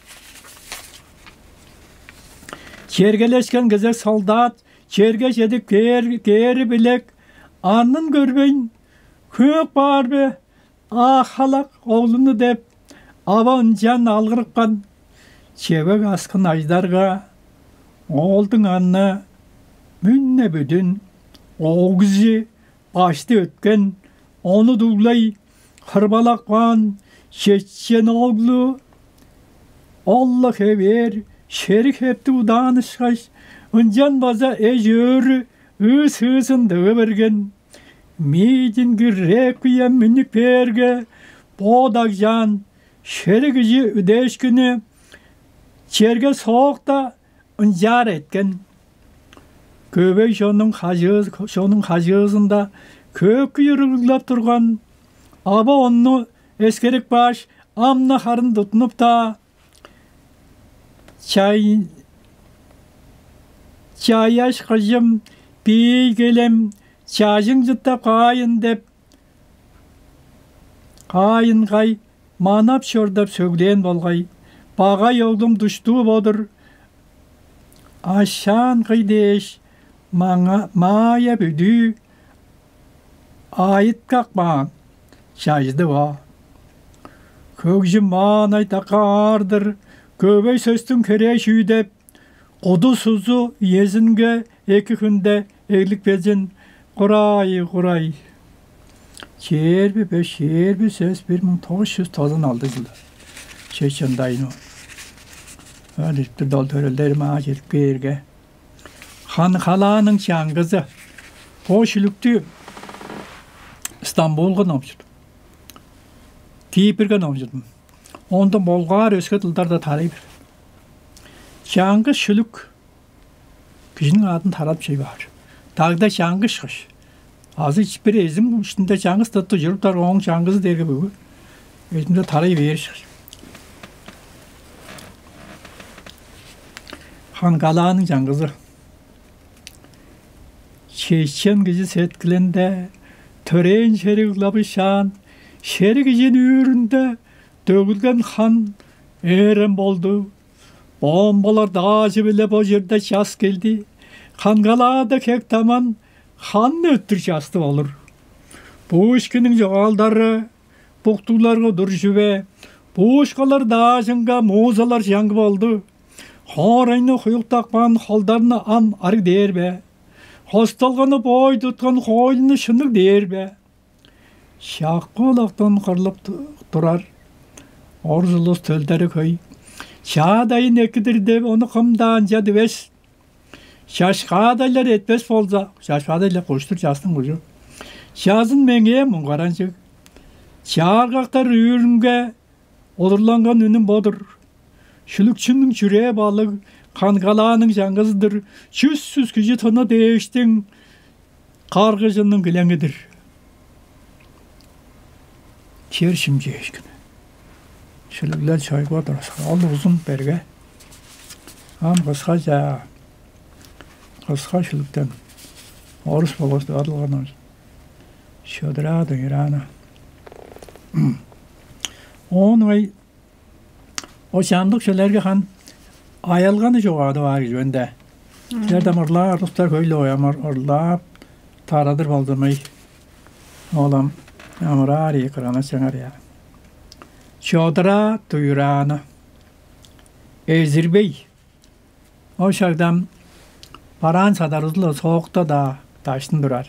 Чергелешкен кезек солдат черге чедип кээр, кээри билек, анын көрбейн, хөөп баар бе, аа, халак оглумну деп, ава ынчан алгырыпкан. Чевег аскын ажыдарга, оолдуң анны мүн-не бүдүн, оогузи башты өткен, ону дуглай хырбалап каан чечен оглу ол-ла хевээр, шериг хепти удаан ышкаш, ынчан база эш-өөрү ыы-сыызын дыга берген. Митинг реквием үнүп кээрге, бо дагжаан шериг кижи үдээшкини черге соокта ынчаар эткен. Көвей чоннуң хажыы-, чоннуң хажыызында хөөкүй ырыглап турган, ава ону эскерип кааш, ам-на харын туттунуп-даа: «Чай-, чаяш кыжым, бий келем, чажың чыттап каайын» деп, каайын кай манап чор деп сөглээн болгай. Багай оглум душтуу бодур, ашаан кый дээш, маңаа маая бүдүү айыткак баан чажыды бо. Хөгжүм маанай дакка аар-дыр, Көвей сөстүң херээ шүүдеп, куду-сузу иезинге эки хүнде эглип келзин. Курай, курай. Чээрби беш, чээрби сес, бир муң тос чүс тозан алды чылда. Чечен дайну. Өлүптүр дол төрелдерим аа чедип кээрге. Хан Халааның чаңгызы. Бо шүлүктү Стамбулга номчудум. Кипрге номчудум. Ондон болгаар өске дылдарда тарай бер. Чаңгыс шүлүк кижиниң адын тарадып чей баар. Дагда чаңгыс кыш. Азы бир эзим үстүнде чаңгыс тыттыг чуруптар, ооң чаңгызы дээрге бүгү эзимде тарай бээр шыгаш. Хан Халааның чаңгызы. Чечен кижи сеткилинде төрээн шериг ылабышаан, шериг кижиниң үүрүнде төгүлген хан ээрем болду. Бомбалар даажы-биле бо черде час келди. Хан Халаада хек таман хан өттүр частып олур. Пушкинниң чогаалдары буктугларга удур чүве, пушкалар даажынга музалар чаңгы болду. Хоорайны хуюктапкан холдарны ам арыг дээр бе? Хосталганы боой туткан хоойлуну шынныг дээр бе? Шак ол октан кырлып турар орус улус төлдери хөй. Шаадайын экидир деп, ону кым-даа ынча дивес. Чашкаадайлар этпес болза, чашкаадайлар куштур частың кужу. Чазын меңээ муңгаранчыг. Чааргактар үүрүнге удурланган үнүм бо-дур. Шүлүкчүнүң чүрээ балыг, Хан Халааның чаңгызы-дыр, чүс-чүс кижи тыны дээштиң каргыжының килеңи-дир. Чер шимчээшкин. Шүлүглер чойгуа турар. Ол узун берге. Ам кыскача, кыска шүлүктен орус болгаш дадылган чодураа дыйраана. Оон ыңай О чамдык чүлерге хан аялганы чугаадып аар кижи мен де. Силерден ырлаар улустар хөй-ле оямар, ырлаап тарадыр болзумай. Олам амыраар ийи кыргана чыңар я. Чодура дуйрааны. Эзирбей. Ол шагда бараан садарызы-ла соокта-даа даштын турар.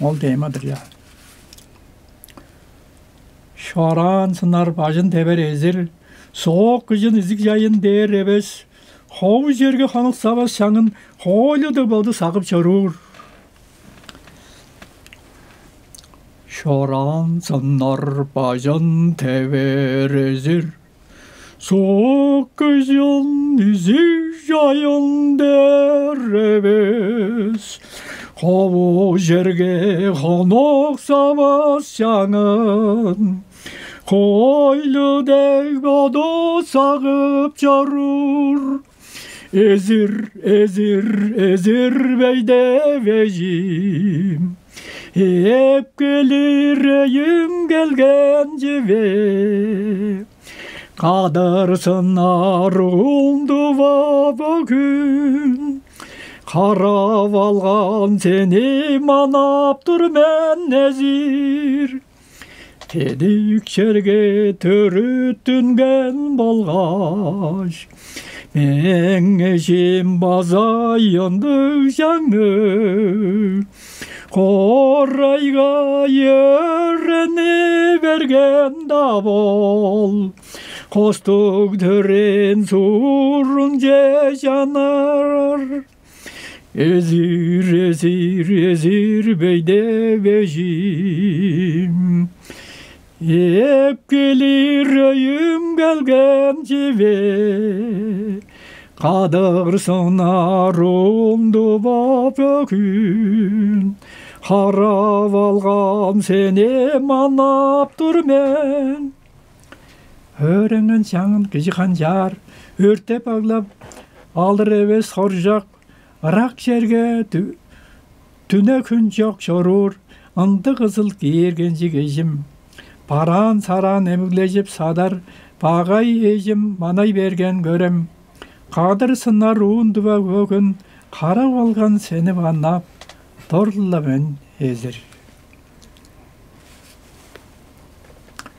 Ол тема-дыр чаа. Шораан сынар бажын тевер эзир, соок кыжын изиг чайын дээр эвес, хову черге хонуксавас чаңын хоойлу-даа боду сагып чоруур. Шораан сынар бажын тевер эзир, соок кыжын изиг чайын дээр эвес, хову черге хонуксавас чаңын хоойлу дег боду сагып чоруур. Эзир, эзир, эзирбей деп эжим, эп келир өйүм келген чүве. Кадыр сынар ундуп бөгүн, карап алган сени манап тур мен, эзир. Тедик черге төрүттүнген болгаш, мээң эжим база ындыг чаңныг хоорайга өөрени берген-даа бол. Костуг төрээн суурунче чанар. Эзир, эзир, эзирбей деп эжим, эп келир өйүм келген чүве. Кадыр сынар ундуп бөгүн, карап алган сени манап тур мен. Өөренген чаңын кижи канчаар, өртеп-аглап алыр эвес хоржок, ырак черге дү-, дүне-хүн чок чоруур, ындыг кызыл кииргенчиг эжим. Бараан-сараан эмиглежип садар багай эжим манай берген көрем. Кадыр сынар уун дыва бөгүн карап алган сени манап, дорла мен эзир.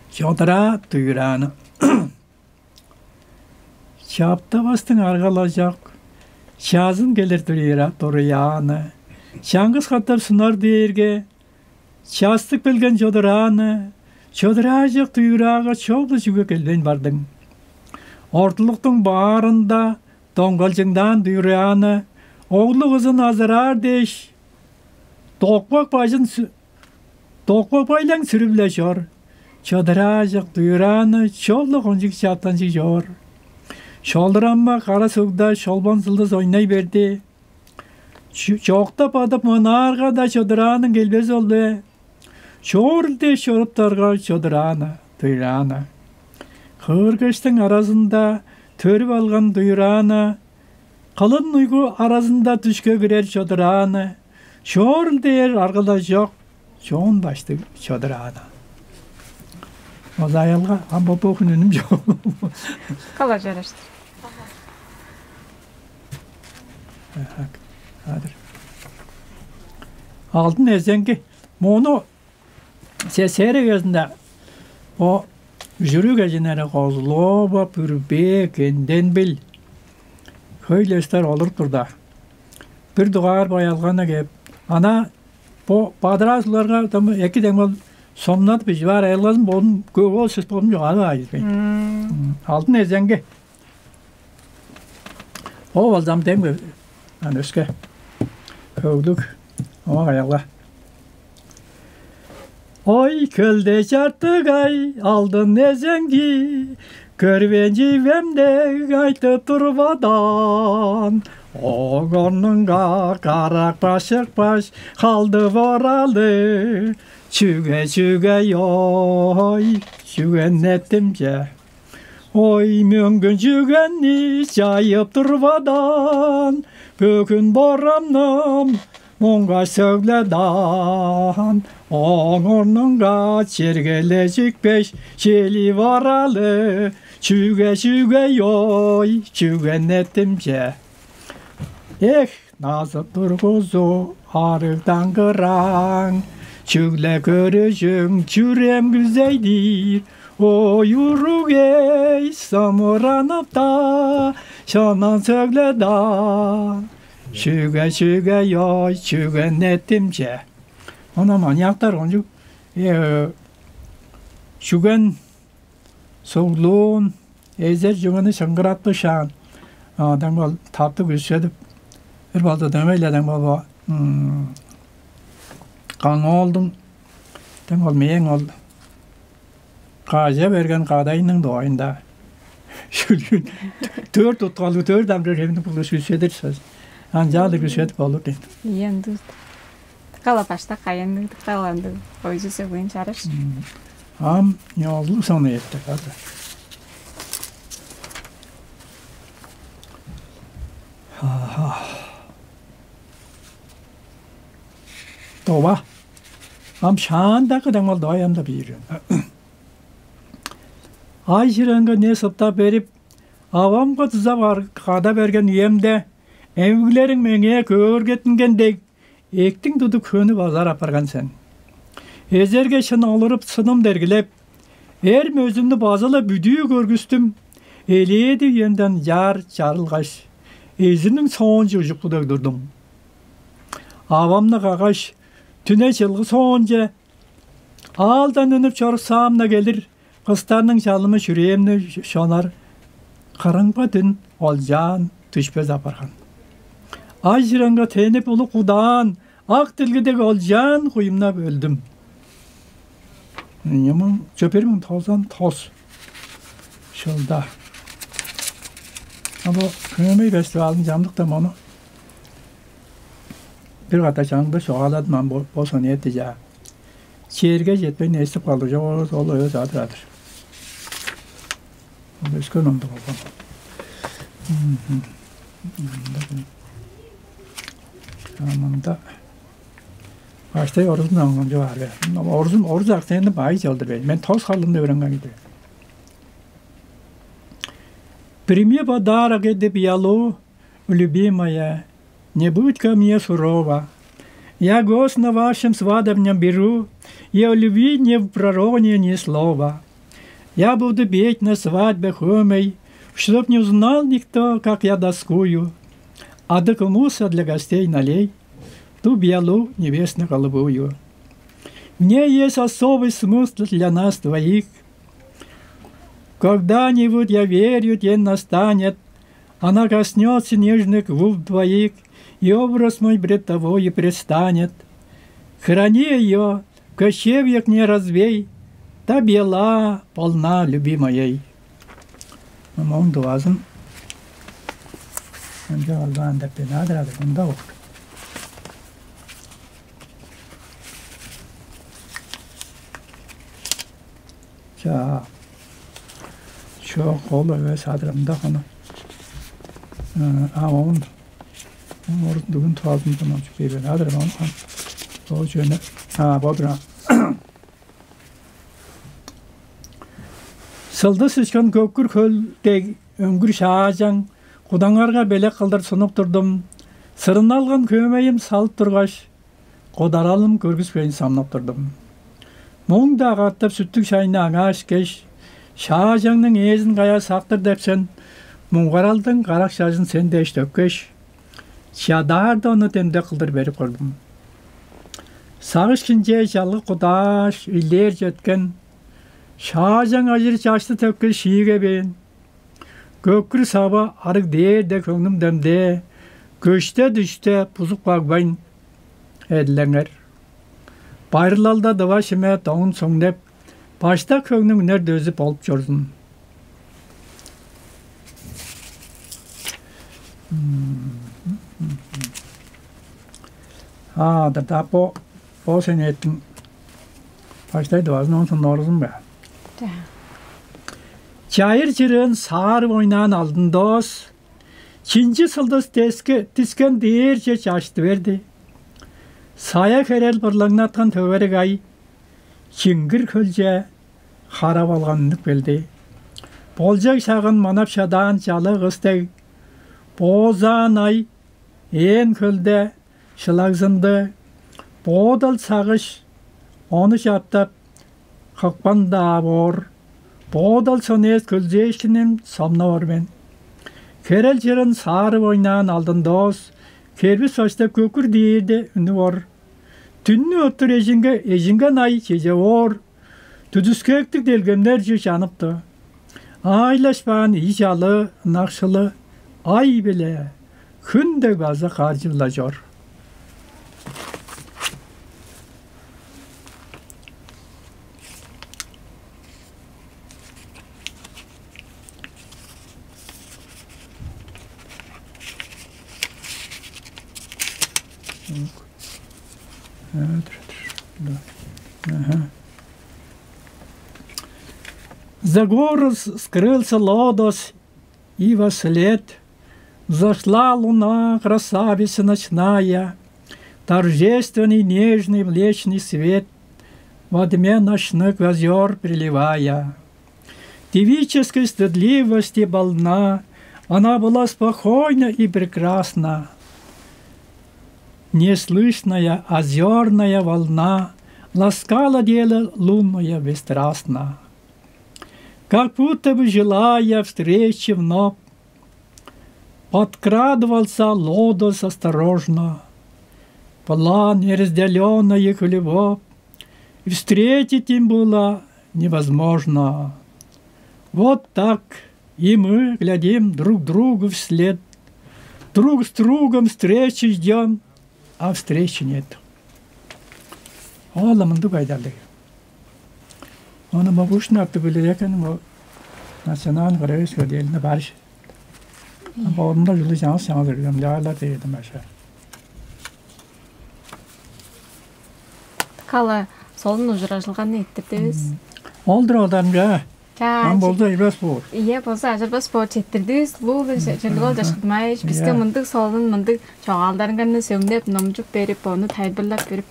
Чодура дуйрааны. Чаптавастың аргалажок, чазын келир туруяаны. Чаңгыс катап сунар дээрге, частык билген чодурааны, чодураажок дуйураага чогулу чүге келбейн бардың. Ортулуктуң баарында доңгалчыңдаан дуйурааны, оглу кызын азыраар дээш, докпак бажын докпак байлаң сүрүп-ле чор. Чодураажок дуйурааны чогулу кончуг чаптанчыг чоор. Шолдурамма кара сугда шолбон сылдыс ойнай берди. Чокта бадып мынаарга-даа чодурааның келбези ол бе? Чоорул дээш чоруптарга чодурааны, дуйрааны. Кыыргыштың аразында төрүп алган дуйрааны, кылын уйгу аразында дүшке кирер чодурааны, чоорул дээр аргыла чок, чоон баштыг чодурааны. Озаялга ам бо бохун үнүм чок. Кала жараштыр. Адыр. Алдын эзенги мону сесерегезинде бо үжүрүг эжиннери Козлова, Пүрбе, Кенденбил хөй-лестер олуруп турда, бир дугаар баялгана кээп, ана бо бадыраазыларга эки дең бол сомнадып бижип аар айлгазын бодум көөгөөлшүс бодум чугаалап аайылбайн. Алдын эзеңге О, балзам демге ан өске. Хөглүг. Ома каялга. Ой, көлде чартыгай алдын эзеңги көрбен чивемдег айтып турбадан, огорнунга карак башык баш халды боралы. Чүге чүге ой, чүген эттимче. Ой, мөңгүн чүгенни чайып турбадан, бөгүн борамным муңгаш сөгледаан, оңорнунга чергележикпеш чели баралы. Чүге чүге ой, чүген эттимче. Эх, назып тургузу арыгдан кыраң, чүгле көрүжүң чүрем күзейдир. Ой, уруг-ей, сомуранып-даа, шонан сөгле-даа. Чүге, чүге, ой, чүге нетимче. Ону маньяктар кончуг чүген суглуун, эзер чүгени шыңгыратпышаан, дем бол таптыг үсчедип, бир болза дөмей-ле дем бол каңоолдуң, дем бол мээң ол кажа берген кадайының дугайында шүлүүн төрт уткалыг, төрт амча кемниг булуш үсчедир сөс. Анчаалдыг үсчедип болур дейт. Ийе, ындыг. Кала башта кайынныг, каландыг ойжу сөглээн чараш. Ам нёолу сону эптер ады. Дова. Ам шаандагы даңмал дова ам да биир. Ай шыранга не сыптап берип, авамга дыза када берген үемде, эмиглериң меңээ көөргеттинген дег, эктиң тудуп хөнү базар апарган сен. Эзерге шын олуруп, сыным дергилеп, эр мөзүмнү база-ла бүдүү көргүстүм, элээди үемден чаар чарылгаш, эзирниң соонче ужукту дег турдум. Авамны каггаш, түне чылгы соонче аалдан үнүп чоруксаам-на келир, кыстарның чалымы чүрээмни шонар, кырыңга дүн олчаан дүшпес апарган. Ай чыраңга тенип улуг удаан, ак дилгидег олчаан куюмнап өлдүм. Ньымың чөпер муң тозан тос шылда. Ама Көмей фестивалын чамдыкта мону бир ката чаңды чугааладым ам бо сонетти жаа. Черге жетпейн эстип калды. Жок, ол өз адыр-адыр. Ол өскен ындыг болган. Мында баштай орузун аңган жок ары. Орузун, оруз акцентин бай чалдыр бейн. Мен тос халымда өренген киди. Прими подарок эди пиалу, любимая, не будь ко мне сурова. Я гость на вашем свадебном беру, и о любви не пророни ни слова. Я буду петь на свадьбе хомей, чтоб не узнал никто, как я тоскую, а докумуса для гостей налей ту белу небесно-голубую. В ней есть особый смысл для нас двоих. Когда-нибудь, я верю, день настанет, она коснется нежных губ твоих, и образ мой пред тобою предстанет. Храни ее, в кощевьях не разбей, та бела, полна любви моей. Мооң дугазын ынча албаан деп бен адырады мында болду. Чаа, чок, ол эвес адырымда ханы. А оон орус бүгүн туазын тоночуп бейбен адырым ол чөне. А бодура. Сылдыс ишкен көккүр хөл дег өңгүр шаажаң кудаңарга белек кылдыр сунуп турдум. Сырын алган хөөмейим салып тургаш, кодаралым көргүспейн самнап турдум. Муң-даа катап сүттүг шайны аңаа ишкеш, шаажаңның ээзин каяа сактыр деп сен, муңгаралдың карак шажын сен дээш төпкеш, чадаарда ону демдек кылдыр берип көрдүм. Сагыш хинчээ чалгы кудааш, илээр четкен, шаажаң ажыр чашты төпкеш шииге бээн. Көккүр сава арыг дээрде хөңнүм демдээ, көште дүште бузуп кагбайн эдилеңер. Байырлалда дыва шиме доңун сөңнеп, баштак хөңнүң үнер дөзү болуп чорзун. А дырдап бо бо сенеттиң баштай дывазын онсун орузун бе? Чайыр чырыын саарып ойнаан алдын доос, чинчи сылдыс дискен дээрже чашты берди. Сая херел бырлаңнаткан төвериг ай чиңгир хөлче харап алган үнүп келди. Болчаг шагын манап шадаан чалыы кыс дег, боозаан ай ээн хөлде шылагзынды. Боодал сагыш ону чаптап, кыпкан-даа боор. Боодал сонээс көлзээшкинин сомнавар мен. Херел чырын саарып ойнаан алдын доос, кербис баштап көкүр дээрде үнүп ор. Түннү оттур эжинге эжинген ай чеже боор. Түдүскектиг делгемнерже чаныпты. Аайлашпаан ий чалыы ынакшылы ай-биле хүн дег база каржы-ла чор. За гору скрылся Лодос, и во след взошла луна, красавица ночная, торжественный, нежный, млечный свет во тьме ночных озёр приливая. Девической стыдливости полна, она была спокойна и прекрасна. Неслышная озёрная волна ласкала тело лунное бесстрастно. Как будто бы желая встречи вновь, подкрадывался Лодос осторожно. Была неразделённая их любовь, и встретить им было невозможно. Вот так и мы глядим друг другу вслед. Друг с другом встречи ждём, а встречи нет. Ол мындыг байдалдыг. Ону могушну артып билир экен, ол национальный кыргыз делине барыш. Орунда жылы жаңыс жаңыз үргем жаалар дээрдим аша. Кала солун ужуражылганы эттирдивис. Олдур одан жа. Чаа, Ам болза ибас боор. Ийе, болза ажырбас боор четтирдивис. Луула Черлигол Чашкынмаевич биске Ийе. Мындыг солун, мындыг чогаалдарыңарны сөңнеп, номчуп берип, ону тайылбырлап берип,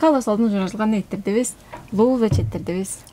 кала солун ужуражылганы эттирдивис. Луула четтирдивис.